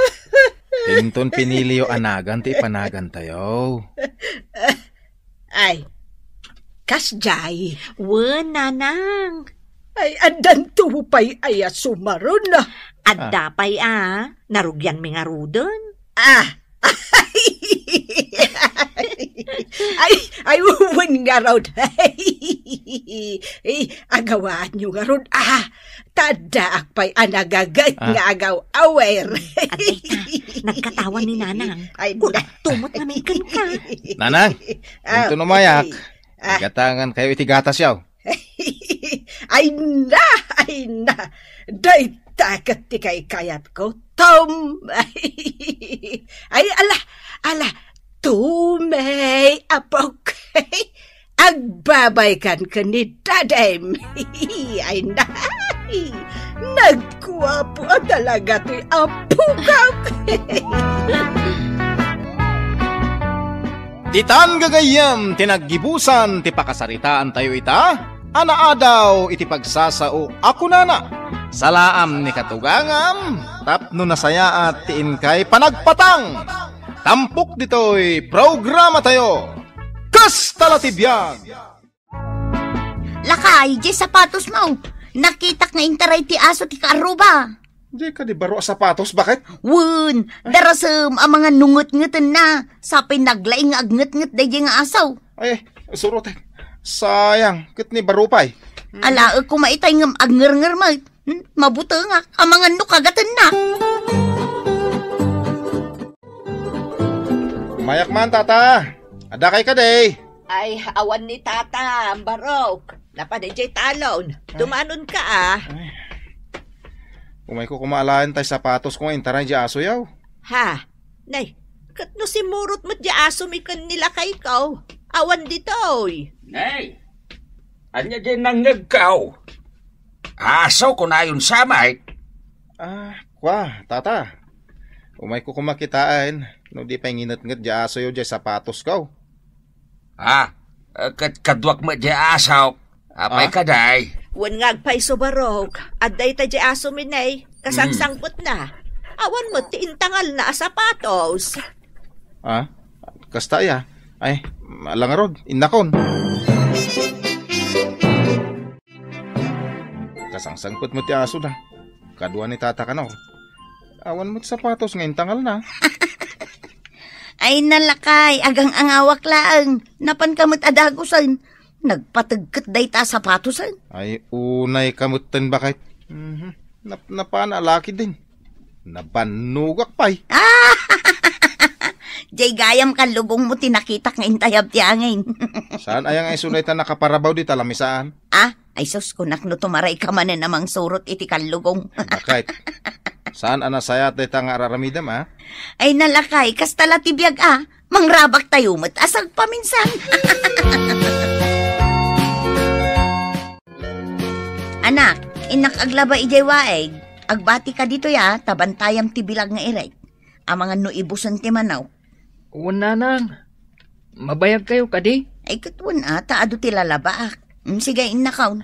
inton piniliyo a nagan ti ipanagantayo. Ay, kasdiay. Wen, nanang. Ay, addanto pay aya sumaruno? Adda pay a, narugianmi ngaruden. Ah. Ay, ay, wen ngarud. Ay, agawaanyo ngarud. Ah, ta addaak pay a nagaget nga agaw-awer. Adayta, nagkatawan ni nanang. Ay, tumot nga may kenka. Nanang, ah, inton umayak, ah, igatangan kayo iti gatas yaw. Ay na, ay na. Dayta ket ti kaykayatko, Tom. Ay, ala, ala, Tommy, apok. Agbabaykan ken ni Dadem. Ay na. Nagguapo a talaga toy apokak. Ditan gagayyem ti naggibusan ti pakasaritaantayo ita a naadaw iti pagsasao a kunana, "Salaam ni katugangam tapno nasayaat ti inkay panagpatang." Tampok ditoy programatayo, Kasta la ti Biag! Lakay, diay sapatosmo. Nakitak nga intaray ti aso ti kaarruba. Diay kadi baro a sapatos, baket? Wen, darasem a mangan no ngetngetenna. Sapay naglaing nga agngetnget daydiay nga aso. Ay, surotek. Sayang, ket ni baro pay. Alaek koma itay ngem agngerngermek. Hmm, mabutengak a mangan no kagatenna. Mayak man, tata. Adda kay kadi? Ay, awan ni tata, barok. Napan idiay talon. Ay. Tumanonka, a. Ay. Umayko koma alaen tay sapatosko nga intaray di asoyo. Ha? Nay, ket no simmurot met di asomi ken ni lakayko, awan ditoy. Nay, ania di nangngegko? Aso, kunayon sa met. Ah, kua, tata. Umayko koma kitaen no di pay nginetnget di asoyo di sapatosko. Ah, eh, ket kaduak met di asok. Apay, ah? Kadi? Wen nga agpayso, barok. Adda ita di asomi, nay. Kasangsangpetna. Awan met ti intangalna a sapatos. Ah? Kasta aya? Ay, ala ngarud, innakon. Kasangsangpet met ti asoda. Kadua ni tata kano. Awan met sapatos nga intangalna. Ay, nalakay, agang-angawak laeng. Napanka met a dagusen. Nagpategket dayta a sapatosen. Ay, unayka metten, baket. Mhm. Nap-, napana a lakidin. Nabannogak pay. Ah! Jay gayam kallugongmo ti nakitak nga intayab ti angin. Saan aya nga isu dayta nakaparabaw dita lamisaan? Ah, ay sus, kunak no tumarayka manen a mangsurot iti kallugong. Baket. Saan a nasayaat dayta nga araramidem, a? Ay, nalakay, kasta la ti biag, a. Mangrabaktayo met a sagpaminsan. Anak, innak aglaba idiay waig. Agbatika ditoy, a, ta bantayam ti bilag nga irek. Amangan no ibusen ti manok. Wen, nanang. Mabayagkayo kadi? Ay, ket wen, a, ta adu ti lalabaak. Mm, sige, innakaw.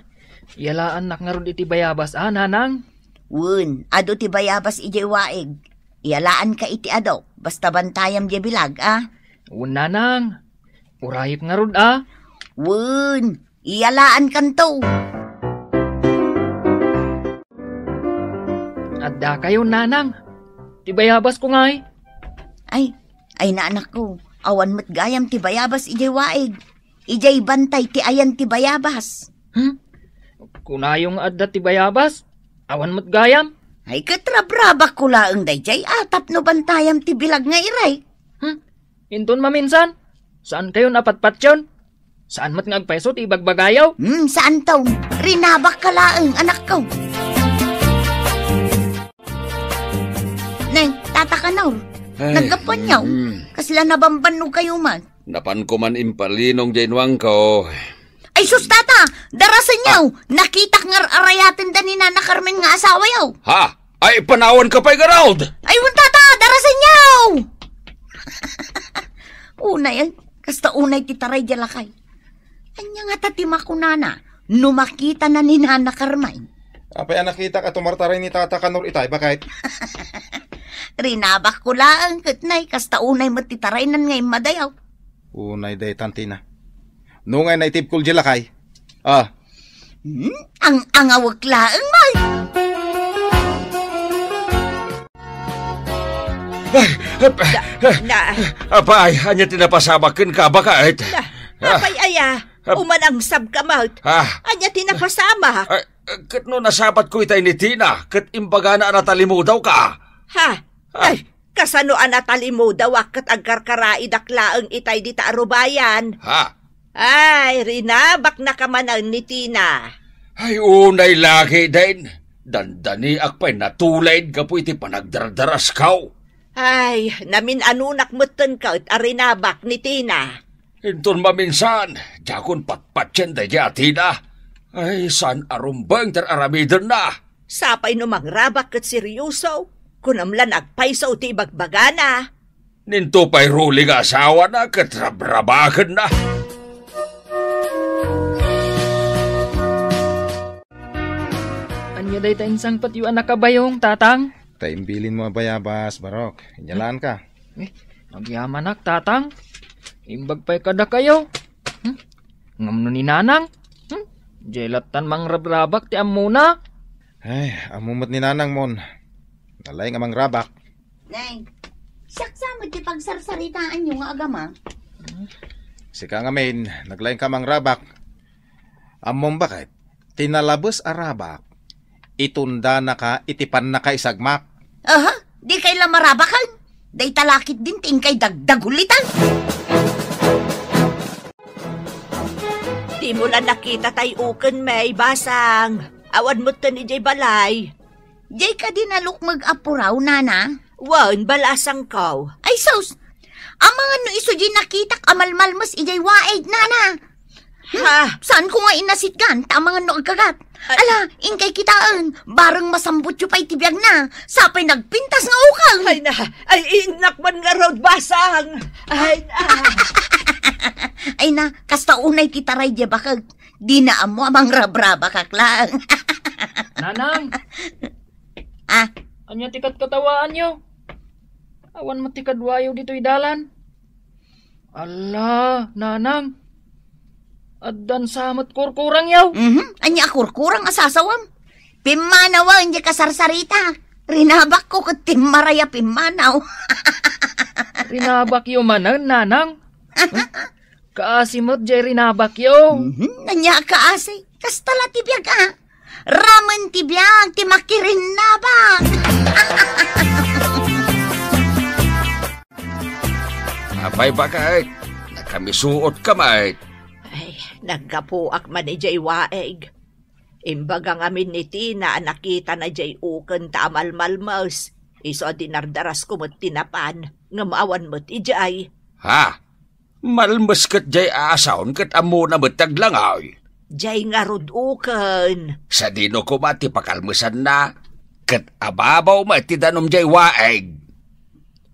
Yalaannak ngarud iti bayabas, a, nanang? Wen, adu ti bayabas idiay waig. Iyalaanka iti adu, basta bantayam diay bilag, a? Wen, nanang. Urayek ngarud, a? Wen, iyalaankanto. Addakayo, nanang. Ti bayabasko ngay? Ay, ay, anakko, awan met gayam ti bayabas idiay waig. Idiay bantay ti ayan ti bayabas. Hmm? Kunayo nga adda ti bayabas? Awan met gayam? Ay, ket rabrabakko laeng daydiay a tapno bantayam ti bilag nga irek. Hmm? Inton maminsan? Saankayon a patpatyon? Saan met nga agpayso ti ibagbagayo? Hmm, saanto. Rinabakka laeng, anakko. Nay, tata Kanor, ay, naggapuanyo? Hmm. Kasla nabambannogkayo man? Napanko man impalinong diay nuangko. Ay sus, tata! Darasenyo! Ah. Nakitak nga ar-arayatenda ni Nana Carmen nga asawayo. Ha? Ay, panawanka pay garud! Ay, wen, tata! Darasenyo! Unay, ay, kasta unay ti taray diay lakay. Ania ngata ti makunana no makitana ni Nana Carmen? Apay a nakitak a tumartaray ni Tata Kanor itay, baket? Rinabakko laeng ket nay, kasta unay met ti taraynan nga immadayaw. Unay daytan, Tina. No ngay naitibkol diay lakay. Ah. Hmm? Ang angawek laeng, Mark. Ay, ap-, Da-, da-, apay, ania ti napasamak kenka, baket? Da-, Ah. apay aya, Ap-, umanangsabka met. Ah. Ania ti napasamak? Ay, ket no nasabatko itay ni Tina, ket imbagana a natalimudawka. Ha? Ah. Ay, kasano a natalimudawak ket agkarkaraidak laeng itay dita a rubayan? Ha? Ay, rinabaknaka manen ni Tina. Ay, unay lagi, den. Dandaniak pay natulid gapu iti panagdardaraskaw. Ay, namin-anonak metten ket a rinabak ni Tina. Inton maminsan, diakon patpatien daydiay a Tina. Ay, saan a rumbeng ti ar-aramidenna. Sapay no mangrabak ket seryoso, kunam la nga agpayso ti ibagbagana. Ninto pay ruli nga asawana ket rabrabakenna. Ania dayta insangpetyo a nakabayong, Tatang? Ta imbilinmo a bayabas, Barok. Inyalaanka. Eh, agyamanak, Tatang. Imbag pay kadakayo. Hmm? Ngem no ni Nanang? Hmm? Diay lattan mangrabrabak ti ammona. Ay, ammo met ni Nanang, Mon. Nalaing a mangrabak. Nay, siak sa met ti pagsarsaritaanyo nga agama. Sika ngamin, naglaingka a mangrabak. Ammom baket, ti nalabes a rabak, itundanaka iti pannakaisagmak. Aha, dikay la marabaken? Dayta la ketdin ti inkay dagdagulitan. Dimo la nakita tay uken, May, basang. Awan metten idiay balay. Diay kadi nalukmeg a puraw, Nana? Wen, balasangko. Ay, sus! Amangan no isu diay nakitak a malmalmes idiay waig, Nana. Hmm, ha? Saanko nga inasitgan, ta amangan no agkagat. Ay. Ala, inkay kitaen, bareng masambutyo pay ti biagna. Sapay nagpintas nga uken. Ay na, ay innak man ngarud, basang. Ay na. Ay na, kasta unay ti taray diay bakek. Dina ammo a mangrabrabakak laeng. Nanang! Ah? Ania ti katkatawaanyo? Awan met ti kaduayo ditoy dalan. Ala, Nanang! Addan sa met kurkurangyo? Mhm. Ania a kurkurang a sasawam? Pimmanawen diay kasarsarita. Rinabakko ket timmaray a pimmanaw. Rinabakyo manen, Nanang? Kaasi met diay rinabakyo. Mhm, ania a kaasi? Kasta la ti biag, a. Ramen ti biag ti makirinnabak. Apay, baket? Nakamisuotka met. Ay, naggapuak man idiay waig. Imbaga ngamin ni Tina a nakitana diay uken ta amalmalmes. Isu a dinardarasko met ti napan, ngem awan met idiay. Ha? Malmes ket diay a asaon ket ammona met ti aglangoy. Diay ngarud uken. Sadino koma ti pakalmesanna ket ababaw met ti danum diay waig.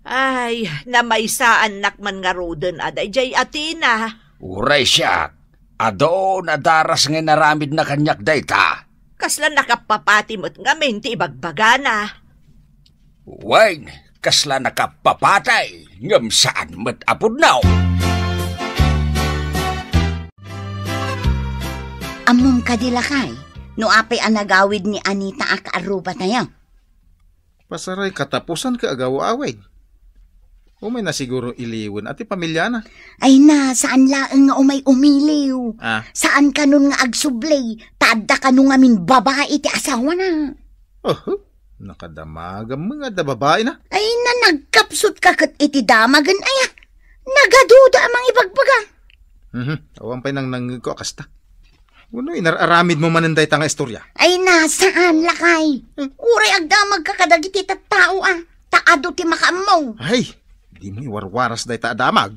Ay, namaysaannak man ngaruden a daydiay a Tina. Uray siak, adu a daras nga inaramidna kaniak dayta. Kasla nakappapati met ngamin ti ibagbagana. Wen, kasla nakappapatay, ngem saan met a pudno. Ammom kadi, lakay, no apay a nagawid ni Anita a kaarrubatayo? Pasaray katapusan ket agaw-awid. Umayna siguro iliwen a ti pamiliana. Ay na, saan laeng nga umay umiliw. Ah. Saan kanon nga agsubli, ta adda kano ngamin babai ti asawana. Oho, nakadamagam nga adda babaina. Ay na, nagkapsut ka ket iti damagen, aya. Nagaduda a mangibagbaga. Mhm, awan pay nangnangngegko a kasta. Wenno inar-aramidmo manen dayta nga istorya? Ay na, saan, lakay. Hmm. Uray agdamagka kadagiti tattao, a, ta adu ti makaammo. Ay, dimo iwarwaras dayta a damag.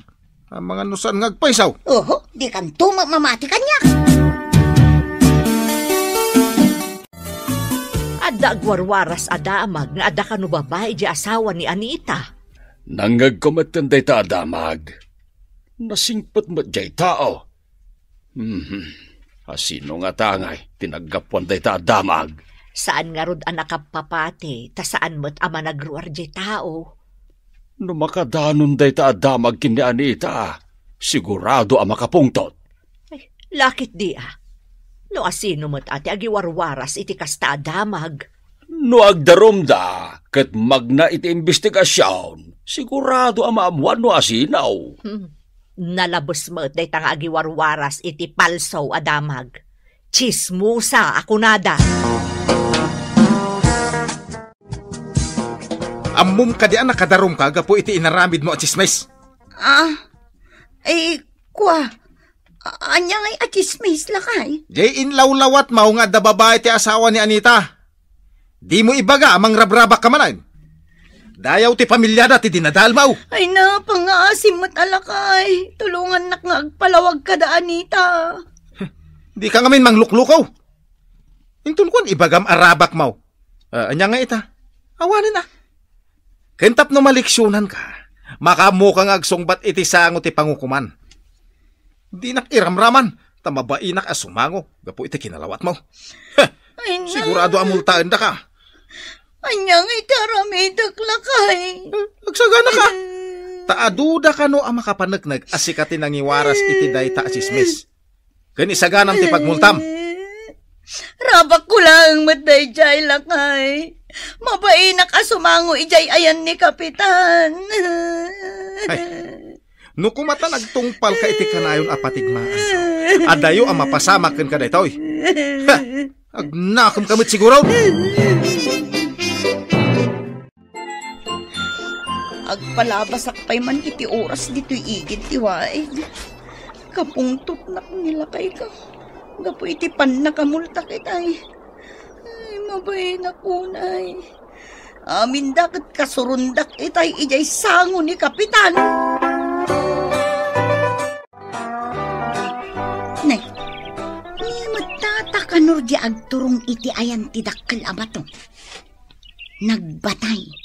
Amangan no saan nga agpaysaw. Oho, dikanto mamati kaniak. Adda agwarwaras a damag nga adda kano babai di asawa ni Anita. Nangngegko metten dayta a damag. Nasingpet met jay tao. Mhm. Asino ngata ngay ti naggapuan dayta a damag? Saan ngarud a nakapapati, ta saan met a managruar jay tao. No makadanon dayta a damag ken ni Anita, sigurado a makapungtot. Ay, lakit di a. No asino met a ti agiwarwaras iti kasta a damag? No agdarumda ket magna iti imbestigasion, sigurado a maammuan no asino. Hmm. Nalabes met dayta nga agiwarwaras iti palso a damag. Tsismosa a kunada. Ammom kadi a nakadarumka gapu iti inaramidmo a tsismis? Ah, eh, kua, a-, ania ngay a tsismis, lakay? Jay inlawlawatmo nga adda babai ti asawa ni Anita. Dimo ibaga a mangrabrabakka manen. Dayaw ti pamiliada ti dinadalmaw. Ay, napangaasim met a lakay. Tulongannak nga agpalawag kada Anita. Dika ngamin mangluklukaw. Inton kuan ibagam a rabakmo. Ah, ania nga ita? Awanen a. Ken tapno maleksionanka, makaammoka nga agsungbat iti sango ti pangukoman. Dinak iramraman, ta mabainak a sumango gapu iti kinalawatmo. Heh! Ay, na- Sigurado a multaendaka. Ania nga iti aramidek, lakay? Eh, agsagana ka. Ay. Ta aduda kano a makapaneknek a sika ti nangiwaras iti dayta a tsismis. Ken isaganam ti pagmultam. Rabakko laeng met daydiay, lakay. Mabainak a sumango idiay ayan ni Kapitan. Ay, no kumatan agtungpalka iti kanayon a patigmaan, adayo a mapasamak kenka daytoy. Ha! Agnakem ka met siguro. Agpalabasak pay man iti oras ditoy igid ti waig. Kapungtotnak ni lakayko gapu iti pannakamultak itay. Ay, mabainak unay. Aminda ket kasurondak itay idiay sango ni Kapitan. Ne, ni met tata kanor di agturong iti ayan ti dakkel a bato. Nagbatay.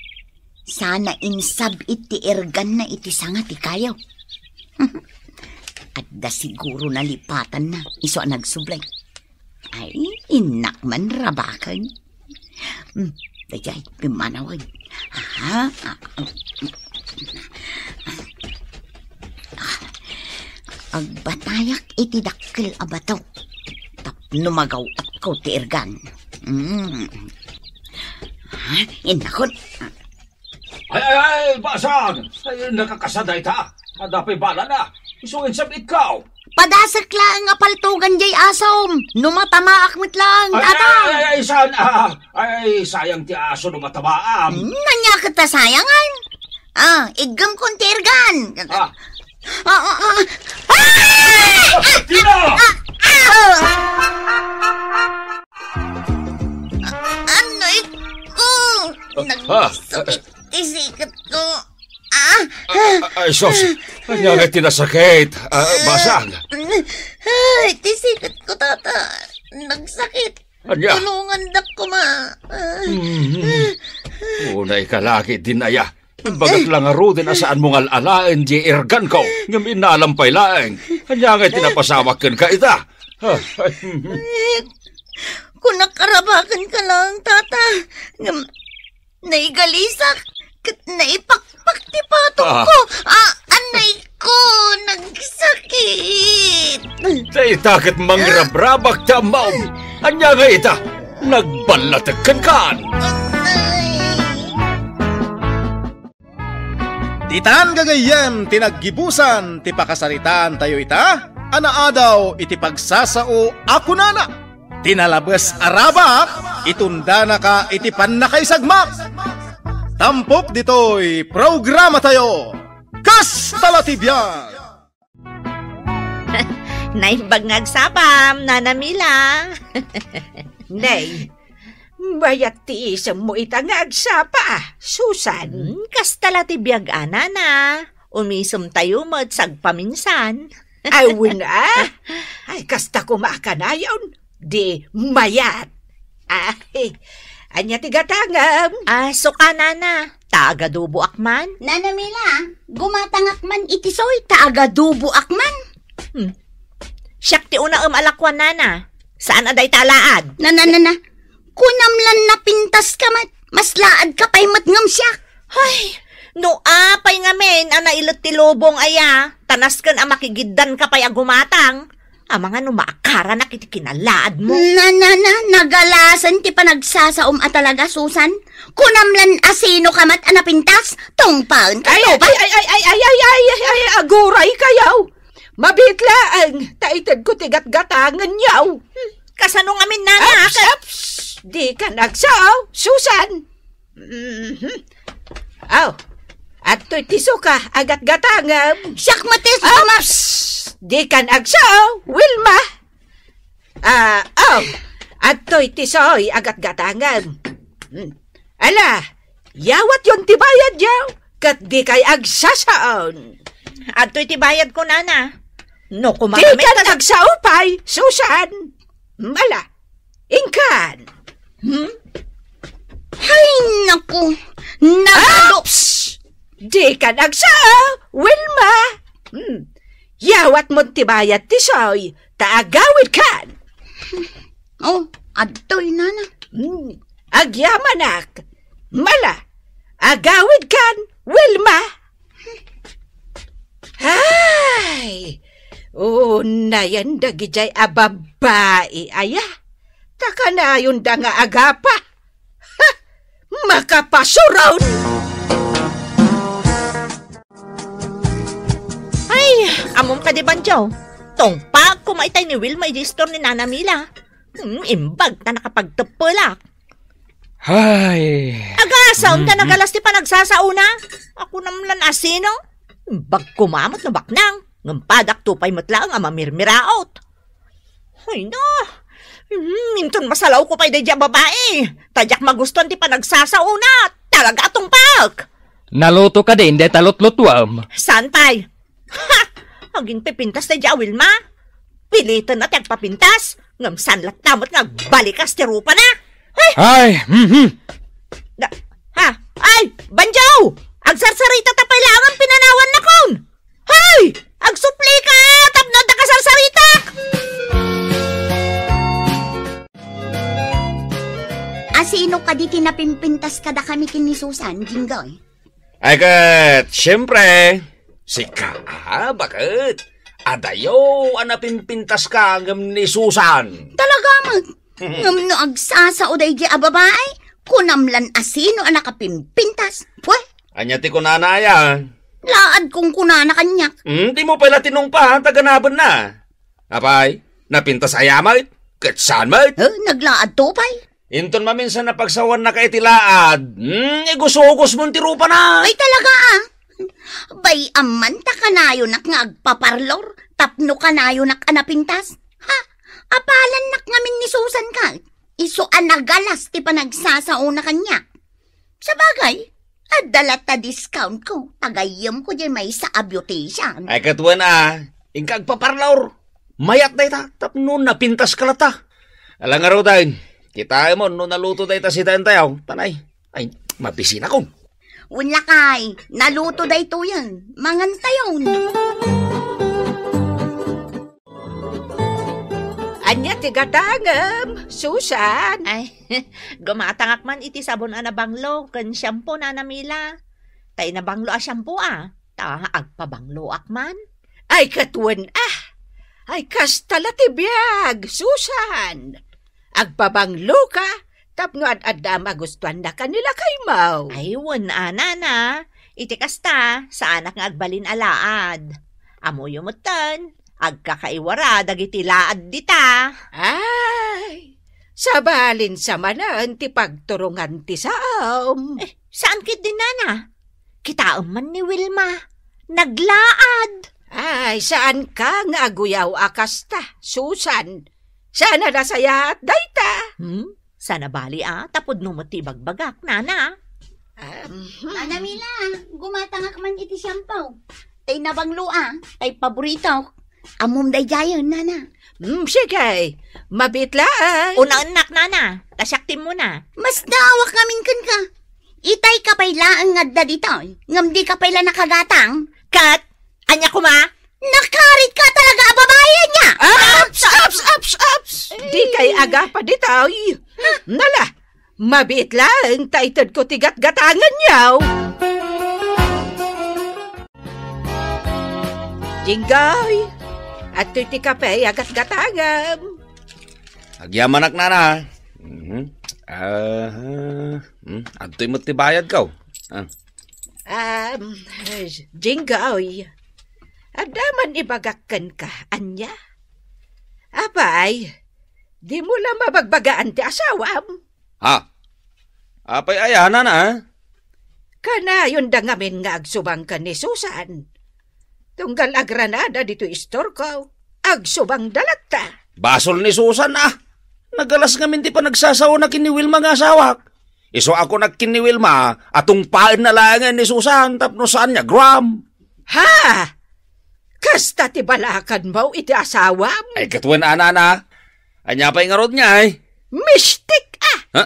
Sana insab-it ti erganna iti sanga ti kayo. Adda siguro nalipatanna, isu a nagsubli. Ay, innak man rabaken. Hmm, daydiay, pimmanawen. Aha, ah, ah, ah. Agbatayak iti dakkel a bato. Tapno magaw-atko ti ergan. Hmm. Ah, innakon. Ay, ay, ay, basang! Ay, nakakasa dayta. Adda pay balana. Isu insab-itko. Padasek laeng a paltogan jay asom. No matamaak met laeng, ay, tata. Ay, ay, ay, saan? Ah, ay, sayang ti aso no matamaam. Hmm, ania ket ta sayangan? Ah, iggemkon ti ergan. Ah. Ah, ah, ah. Ah! Tina! Ah! Ah! Anay ko! Ah, nagsakit ti siket ko. Ah! Ah, ah, ay, sus! Ania nga ti nasakit? Ah, basang! Ay, ti siket ko, tata. Nagsakit. Ania? Tulongandak koma. Ah. Mhm. Unay ka lagi din aya. Imbagak la ngaruden a saanmo nga al-alaen di erganko, ngem inalam pay laeng. Ania nga ti napasamak kenka ita? Ah, ay, mhm. Eh, kunak a rabakenka laeng, tata. Ngem naigalisak ket naipakpak ti patongko. Ah. Ah, anay ko, nagsakit. Dayta ket mangrabrabak ta ammaom. Ania nga ita? Nagballatek kenkan. Ditan gagayyem ti naggibusan ti pakasaritaantayo ita a naadaw iti pagsasao a kunana, "Ti nalabes a rabak, itundanaka iti pannakaisagmak." Tampok ditoy programatayo, Kasta la ti Biag! Naimbag nga agsapam, Nana Mila. Nay, mayat ti isemmo ita nga agsapa, Susan. Hmm, kasta la ti biag a, Nana. umisemtayo met sagpaminsan. Ay, wen, a? Ay, kasta koma a kanayon, di mayat. Ay, ania ti gatangem? Ah, suka, nana. Ta agaduboak man. Nana Mila, gumatangak man iti soy, ta agaduboak man. Hmm. Siak ti unaem a lakuan, nana. Saan a dayta a laad? Nana, nana. Kunam lan napintas ka met. Mas laad ka pay met ngem siak. Ay, no apay ngamin a nailet ti lubong aya, ta nasken a makigiddan ka pay a gumatang. Amangan no maakaranak iti kinalaadmo. Na, na, na, nagalasen ti panagsasaom a talaga, Susan. Kunam lan asino ka met a napintas, tungpaen ka, ay, ay, ay, aguray kayo. Mabiit laeng, ta itedko ti gatgatangenyo. Kasano ngamin, nana? Aps, aps! Dikan agsao, Susan. Mhm. Aw, adtoy ti suka a gatgatangem. Siak met ti suka, ma- Aps! Dikan agsao, Wilma. Ah, aw, adtoy ti soy a gatgatangem. Hmm. Ala, yawatyon ti bayadyo, ket dikay agsasaon. Adtoy ti bayadko, nana. No kumakami, dikan agsao pay, Susan. Ala, inkan. Hmm? Ay, naku. Nagado- Aps! Dikan agsao, Wilma. Hmm. Yawatmon ti bayad ti soy, ta agawidkan. Oh, adtoy, nana. Hmm. Agyamanak. Mala, agawidkan, Wilma. Ay, unayen dagidiay a babbai aya. Ta kanayonda nga agapa. Ha! Makapasuron! Ay, ammom kadi, Banjo. Tungpaek koma itay ni Wilma iti istor ni Nana Mila. Hmm, imbag ta nakapagteppelak. Ay. Agasam ta nagalas ti panagsasaona. Kunam lan asino. Bagko mamet no baknang. Ngem padakto pay met laeng a mamirmiraot. Ay na. Hmm, inton masalawko pay daydiay a babai. Ta diak magustuan ti panagsasaona. Talaga a tungpaek. Naluto kadi dayta lutlutuam? Saan pay? Ha! Agingpipintas daydiay a Wilma? Piliten a ti agpapintas, ngem saan latta met nga agbalikas ti rupana? Ay! Ay, mhm. Da-, ha? Ay, Banjo! Agsarsarita ta pay laeng pinanawannakon! Hay! Agsupli ka tapno adda kasarsaritak! Asino kadi ti napimpintas kadakami ken ni Susan, Jinggoy? Ay ket, siyempre, sika, a, baket. Adayo a napimpintaska ngem ni Susan. Talaga met. Ngem no agsasao daydiay a babai, kunam lan asino a nakapimpintas. Pwe? Ania ti kunana aya? Laad kong kunana kaniak. Hmm, dimo pay la tinungpa, ta ganabenna. Apay, napintas aya met? Ket saan met? Eh, naglaadto pay. Inton maminsan a pagsawanna ka iti laad, hmm, igusugusmon ti rupana. Ay, talaga, a? Bay-am man ta kanayonak nga agpaparlor tapno kanayonak a napintas. Ha? Apalannak ngamin ni Susan ka. Isu a nagalas ti panagsasaona kaniak. Sabagay, adda latta discount ko. Tagayemko diay maysa a beautician. Ay, ket wen a, inka agpaparlor. Mayat dayta tapno napintaska latta. Ala ngaruden, kitaem no naluto dayta sitaentayo, tanay. Ay, mabisinakon. Wen lakay, naluto daytoyen. Mangantayon. Ania ti gatangem, Susan? Ay, gumatangak man iti sabon a nabanglo ken shampoo, Nana Mila. Tay nabanglo a shampoo, a, ta agpabangloak man. Ay, ket wen, a. Ay, kasta la ti biag, Susan. Agpabangloka tapno ad-adda a magustuannaka ni lakaymo. Ay, wen a, nana. Iti kasta, saanak nga agbalin a laad. Ammoyo metten, agkakaiwara dagiti laad dita. Ay, sabalin sa manen ti pagturongan ti saom. Eh, saan ketdi, nana? Kitaem man ni Wilma. Naglaad. Ay, saanka nga aguyaw a kasta, Susan. Saan a nasayaat dayta? Hmm? Saan a bali, a, ta pudno met ti ibagbagak, nana. Um, Nana Mila, gumatangak man iti shampoo. Tay nabanglo, a, tay paborito. Ammom daydiayen, nana. Mm, sige. Mabiit laeng. Unaennak, nana. Ta siak ti immuna. Masdaawak ngamin kenka. Itay ka pay laeng nga adda ditoy, ngem di ka pay la nakagatang. Ket, ania koma? Nakarit ka talaga a babai, ania? Aps, aps, aps, aps! Di kay agapa ditoy. Nala, mabiit laeng ta itedko ti gatgatangenyo. Jinggoy, adtoy ti kape a gatgatangem. Agyamanak, nana. Mhm. Ah, hmm, adtoy met ti bayadko. Ah. Um, Jinggoy, adda man ibagak kenka, ania? Apay, dimo la mabagbagaan ti asawam? Ha? Apay aya, nana, a? Kanayonda ngamin nga agsubang ken ni Susan. Tunggal agranada ditoy istorko, agsubangda latta. Basol ni Susan, a. Nagalas ngamin ti panagsasaona ken ni Wilma nga asawak. Isu a kunak ken ni Wilma a tungpaenna laengen ni Susan tapno saan nga agram. Ha? Kasta ti balakanmo iti asawam? Ay, ket wen a, nana. Ania pay ngarud ngay? Mistik a! Ha?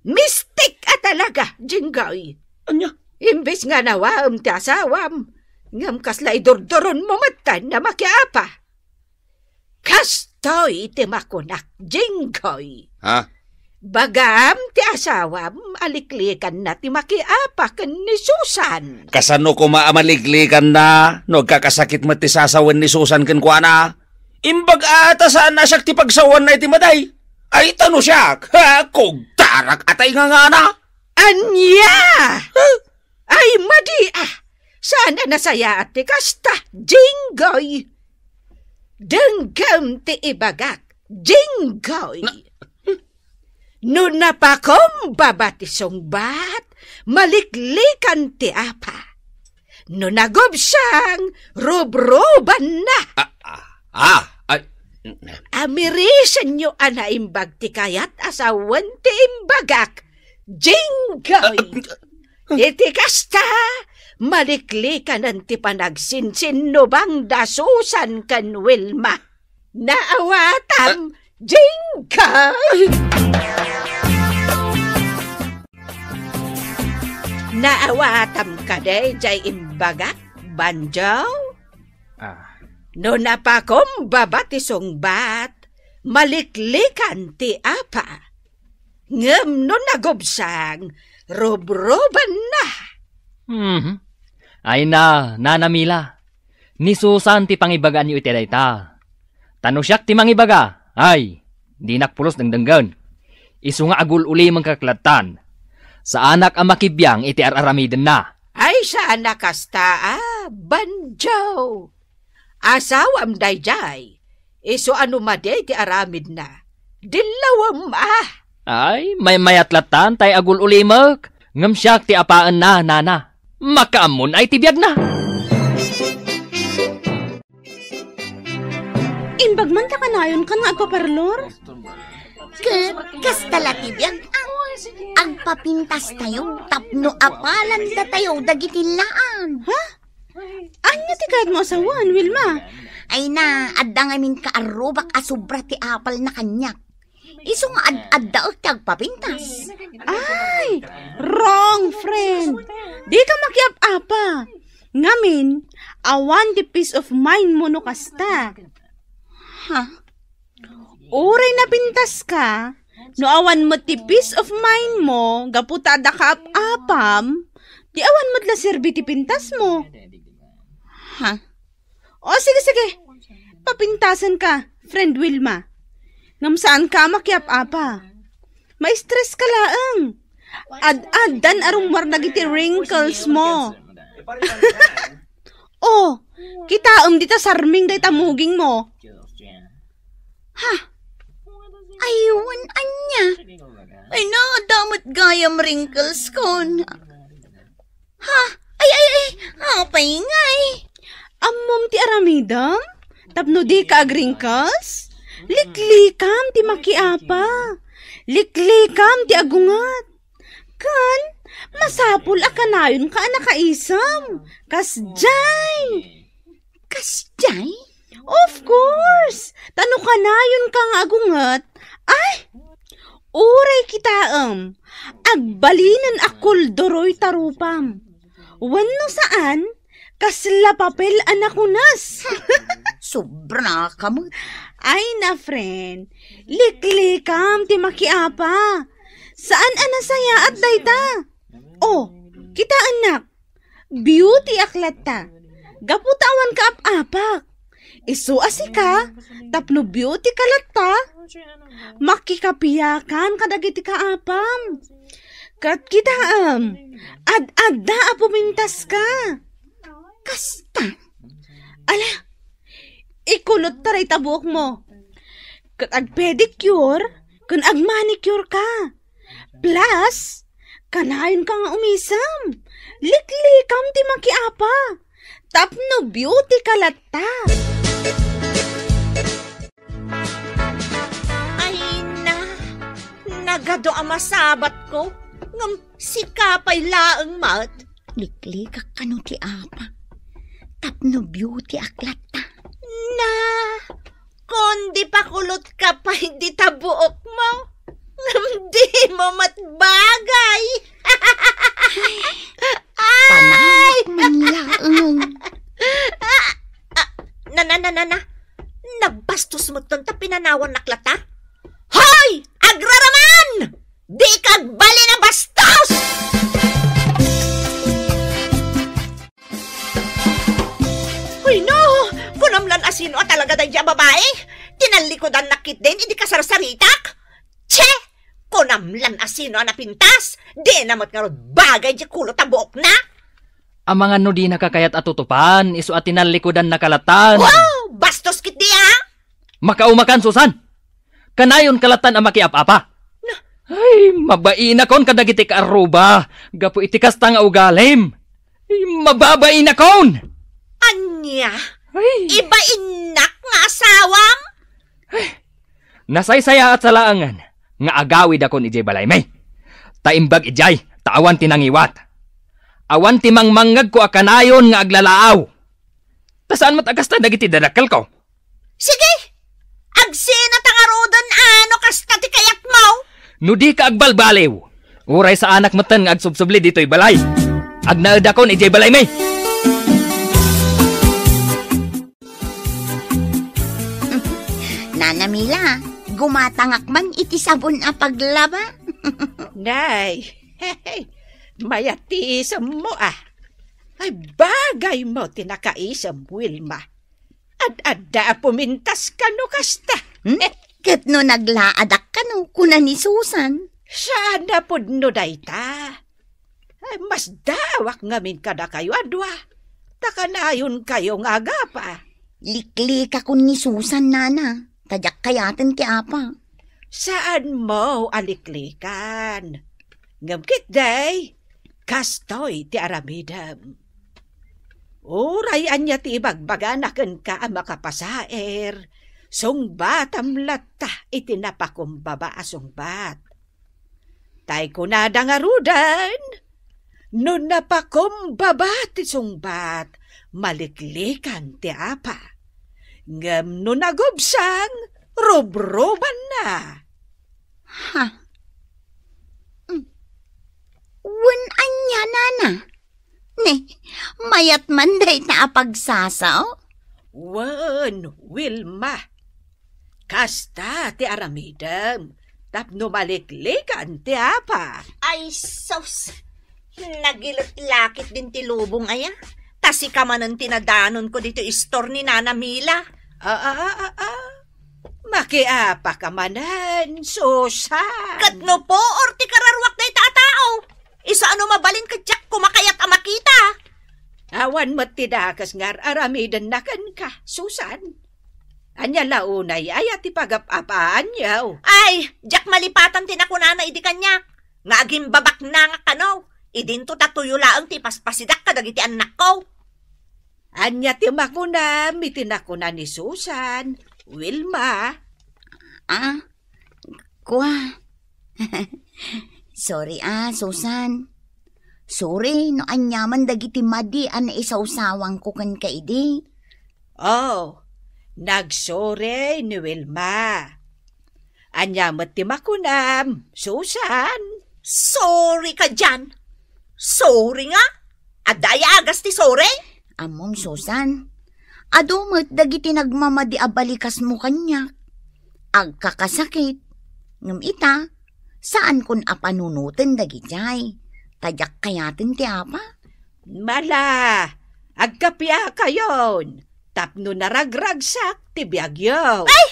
Mistik a talaga, Jinggoy. Ania? Imbes nga nawaem ti asawam, ngem kasla idurduronmo metten a makiapa. Kastoy ti makunak, Jinggoy. Ha? Bagaam ti asawam a liklikanna ti makiapa ken ni Susan. Kasano koma a maliklikanna no agkakasakit met ti sasawen ni Susan kenkuana? Imbag a ta saan a siak ti pagsawanna iti maday. Ay, ta no siak, ha, kugtarak a tay ngangana. Ania? Huh? Ay, madi a! Saan a nasayaat ti kasta, Jinggoy! Denggem ti ibagak, Jinggoy! Na-, No napakumbaba ti sungbat, maliklikan ti apa. No nagubsang, rubrubanna. Ah, ah, ah, ay. Amirisenyo a naimbag ti kayat a sawen ti imbagak, Jinggoy. Ah, Iti kasta, maliklikanen ti panagsinsinnubangda Susan ken Wilma. Naawatam, Jinggoy! Naawatam kadi jay imbagak, Banjo? Ah. No napakumbaba ti sungbat, maliklikan ti apa. Ngem no nagubsang, rubrubanna. Mhm. Ay na, Nana Mila. Ni Susan ti pangibagaanyo iti dayta. Ta no siak ti mangibaga, ay, dinak pulos dengdenggen. Isu nga agul-ulimenka lattan. Saanak a makibiang iti ar-aramidenna. Ay, saan a kasta a, Banjo. Asawam daydiay. Isu a no madi ti aramidna, dillawem a. Ay, maymayat lattan tay agul-ulimek, ngem siak ti apaenna, nana. Makaammon ay ti biagna. Imbag man ta kanayon kan nga agpaparlor? Ke-, kasta la ti biag, a-, agpapintas tayo tapno apalan datayo dagiti laan. Ha? Ania ti kayatmo a sawen, Wilma? Ay na, adda ngamin kaarrubak a sobra ti apalna kaniak. Isu nga ad-addaek ti agpapintas. Ay, wrong, friend. Dika makiap-apa. Ngamin, awan ti peace of mind mo no kasta. Ha? Uray napintaska, no awan met ti peace of mind mo gapu ta adda kaap-apam, di awan met la serbi ti pintasmo. Ha? O, sige, sige. Papintasenka, friend Wilma. Ngem saanka a makiap-apa. Ma-stress ka laeng. Ad-addan a rummuar dagiti wrinkles mo. Oh, kitaem dita sarming dayta muging mo. Ha? Ay, wen ania? Ay, na, adda met gayam wrinkles kon. Ha? Ay, ay, ay, apay ngay? Ammom ti aramidem? Tapno dika ag-wrinkles? Liklikam ti makiapa. Liklikam ti agunget. Ken, Masapul a kanayonka a nakaisem. Kasjay. Kasjay? Of course! Ta no kanayonka nga agunget, ay, uray kitaem, agbalinen a kulduroy ta rupam. Wenno saan, kasla papel a nakunes. Sobra ka met. Ay na, friend, liklikam ti makiapa. Saan a nasayaat dayta? Oh, kitaennak. Beauty ak latta. Gapu ta awan kaap-apak. Isu a sika, tapno beauty ka latta, makikapiakan kadagiti kaapam. Ket kitaem, ad-adda a pumintas ka. Kasta? Ala, ikulot ta dayta buokmo. Ket agpedicure ken agmanicure ka. Plus, kanayonka nga umisem. Liklikam ti makiapa. Tapno beauty ka latta. Ay na, nagadu a masabatko, ngem sika pay laeng met. Liklikak kano ti apa. Tapno beauty ak latta. Na, kundi pakulot ka pay dita buokmo. Ngem dimo met bagay. Ay! Panawak man laeng. Ah, ah, na, na, na, na, na. Nagbastos met ton ta pinanawannak latta? Hoy! Agraraman! Dika agbalin a bastos! Hoy, no! Kunam lan a sino a talaga daydi a babai? Tinallikudannak ketdin idi kasarsaritak? Che! Kunam lan a sino a napintas? Dina met ngarud bagay di kulot a buokna? Amangan no dinaka kayat a tutupan, isu a tinallikudannaka latta. Wow! Bastos ketdi, a! Makaumakan, Susan! Kanayonka latta a makiap-apa. Na- Ay, mabainakon kadagiti kaarruba, gapu iti kasta nga ugalim. Ay, mababainakon! Ania? Ay. Ibainnak nga asawam? Ay, nasaysayaat sa laengen nga agawidakon idiay balaymi. Ta imbag idiay, ta awan ti nangiwat. Awan ti mangmangngegko a kanayon nga aglalaaw. Ta saan met a kasta dagiti dadakkelko. Sige! Agsinata ngaruden a no kasta ti kayatmo! No dika agbalbaliw, uray saanak metten nga agsubsubli ditoy balay. Agnaedakon idiay balaymi! Nana Mila, gumatangak man iti sabon a paglaba. Nay, mayat ti isemmo, a. Ay, bagaymo ti nakaisem, Wilma. Ad-adda a pumintas kano kasta. Hmm? Ket no naglaadak kano, kuna ni Susan. Saan a pudno dayta. Ay, masdaawak ngamin kadakayo a dua. Ta kanayonkayo nga agapa. Liklikakon ni Susan, nana. Ta diak kayaten ti apa. Saanmo a liklikan. Ngem ketdi, kastoy ti aramidem. Uray ania ti ibagbagana kenka a makapasaer, sungbatam latta iti napakumbaba a sungbat. Tay kunada ngaruden, no napakumbaba ti sungbat, maliklikan ti apa. Ngem no nagubsang, rubrubanna. Ha? Mm. Wen ania, nana? Ne, mayat man dayta a pagsasao? Wen, Wilma. Kasta ti aramidem tapno maliklikan ti apa. Ay, sus! Nagilet la ketdin ti lubong aya. Ta sika manen ti nadanonko ditoy istor ni Nana Mila. Ah, ah, ah, ah, ah. Makiapa ka manen, Susan. Ket no puor ti kararuak dayta a tao, isu a no mabalin ket diak koma kayat a makita. Awan met ti dakes nga ar-aramidenna kenka, Susan. Ania la unay aya ti pagap-apaanyo? Ay, diak malipatan ti nakunana idi kaniak, nga agimbabaknangak kano, idinto ta tuyo laeng ti ipaspasidak kadagiti annakko. Ania ti makunam iti nakuna ni Susan, Wilma? Ah, kua. Sorry, ah, Susan. Sorry no aniaman dagiti madi a naisawsawangko kenka idi. Oh, nagsorry ni Wilma. Ania met ti makunam, Susan? Sorry kadian. Sorry nga? Adda aya agas ti sorry? Ammom, Susan, adu met dagiti nagmamadi a balikasmo kaniak. Agkakasakit. Ngem ita, saankon a panunoten dagijay. Ta diak kayaten ti apa. Mala, agkapiakayon, tapno naragragsak ti biagyo. Ay!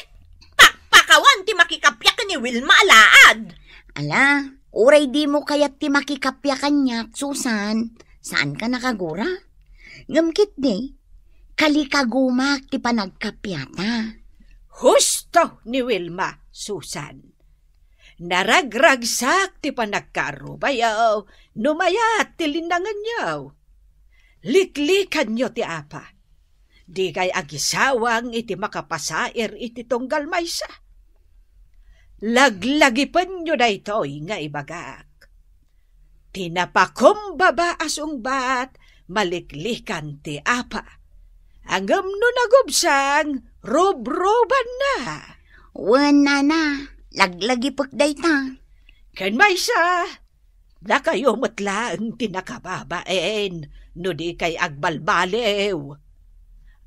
Pakpakawan ti makikapiak ni Wilma a laad! Ala, uray dimo kayat ti makikapiak kaniak, Susan, saanka nakagura? Ngem ketdi, kalikagumak ti panagkapiata. Husto ni Wilma, Susan. Naragragsak ti panagkaarrubayo no mayat ti linnangenyo. Liklikanyo ti apa. Dikay agisawang iti makapasair iti tunggal maysa. Laglagipenyo daytoy nga ibagak. Ti napakumbaba a sungbat, maliklikan ti apa. Ngem no nagubsang, rubrubanna. Wen, nana, laglagipek dayta. Ken maysa, dakayo met laeng ti nakababain no dikay agbalbaliw.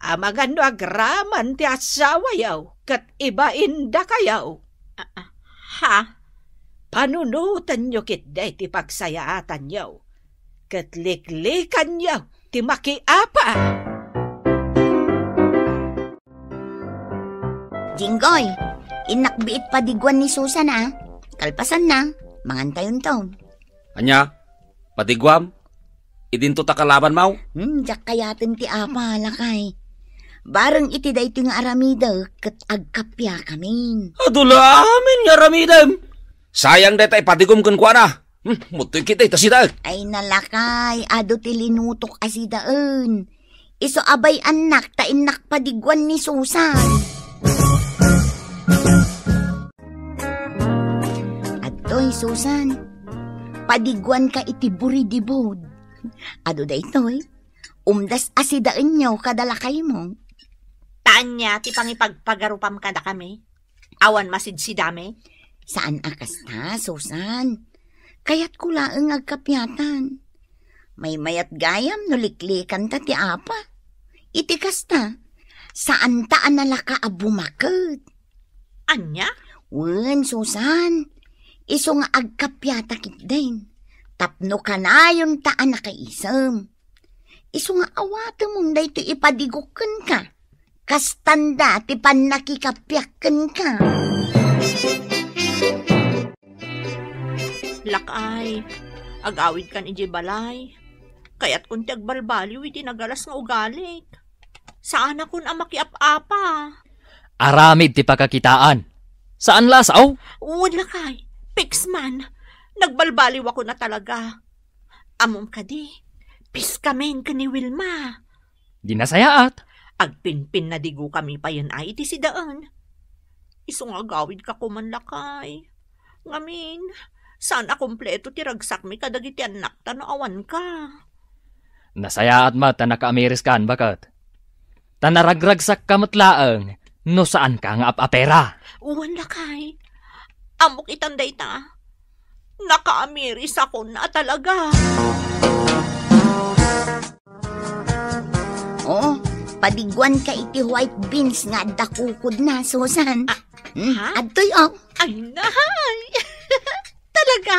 Amangan no agraman ti asawayo ket ibain dakayo. Ah, ah, ha? Panunotenyo ketdi ti pagsayaatanyo, ket liklikanyo ti makiapa. Jinggoy, innak biit padiguan ni Susan, a. Kalpasanna, mangantayonton. Ania? Padiguam? Idinto ta kalabanmo? Hmm, diak kayaten ti apa, lakay. Bareng iti daytoy nga aramidek ket agkapiakamin. Adu la amin nga aramidem. Sayang dayta ipadigom kenkuana. Hmm, muttoy kita ita sida. Ay, nalakay, adu ti linutok a sidaen. Isu a bay-annak ta innak padiguan ni Susan. Adtoy, Susan, padiguanka iti buridibud. Adu daytoy, umdas a sidaenyo kada lakaymo. Ta ania ti pangipagpagarupam kadakami? Awan masidsidami? Saan a kasta, Susan. Kayatko laeng nga agkapiatan. Maymayat gayam no liklikanta ti apa. Iti kasta, saanta a nalaka a bumaket. Ania? Wen, Susan, isu nga agkapiata ketdin. Tapno kanayonta a nakaisem. Isu nga awatemon daytoy ipadigok kenka. Kastanda ti pannakikapiak kenka. Lakay, agawidkan idiay balay. Kayatkon ti agbalbaliw iti nagalas nga ugalik. Saanakon a makiap-apa. Aramid ti pakakitaan. Saan la a sao? Wen, lakay. Piksman. Nagbalbaliwakon a talaga. Ammom kadi, piskamin ken ni Wilma. Di nasayaat. Agpinpinnadigukamin payen a iti sidaen. Isu nga agawidka koma, lakay. Ngamin, saan a kompleto ti ragsakmi kadagiti annakta no awanka. Nasayaat met ta nakaamiriskan, baket. Ta naragragsakka met laeng no saanka nga ap-apera. Wen, lakay. Ammok itan dayta. Nakaamirisakon a talaga. Oo, padiguanka iti white beans nga adda kukodna, Susan. Ah, hmm, ha? Adtoy, oh. Ay, nahay! Talaga?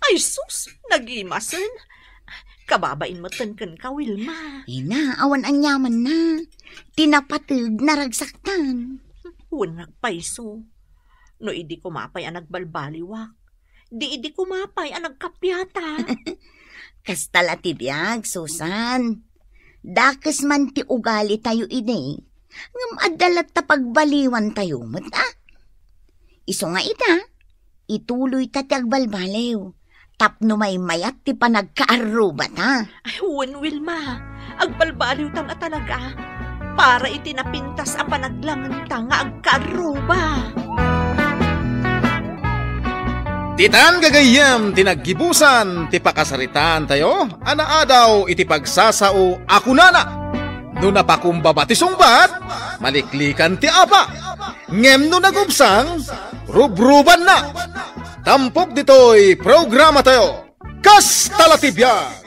Ay, sus, nagimasen. Kababain metten kenka, Wilma. Ina, awan aniamanna. Ti napateg, naragsaktan. Wen, nagpayso. No idi koma pay a nagbalbaliwak, di idi koma pay a nagkapiata. Kasta la ti biag, Susan. Dakes man ti ugalitayo idi, ngem adda latta pagbaliwantayo met, a. Isu nga ita, ituloyta ti agbalbaliw. Tapno maymayat ti panagkaarrubata. Ay, wen, Wilma. Agbalbaliwtan a talaga. Para iti napintas a panaglangenta nga agkaarruba. Ditan gagayyem ti naggibusan ti pakasaritaantayo a naadaw iti pagsasao a kunana, "No napakumbaba ti sungbat, maliklikan ti apa. Ngem no nagubsang, rubrubanna." Tampok ditoy programatayo, Kasta la ti biag!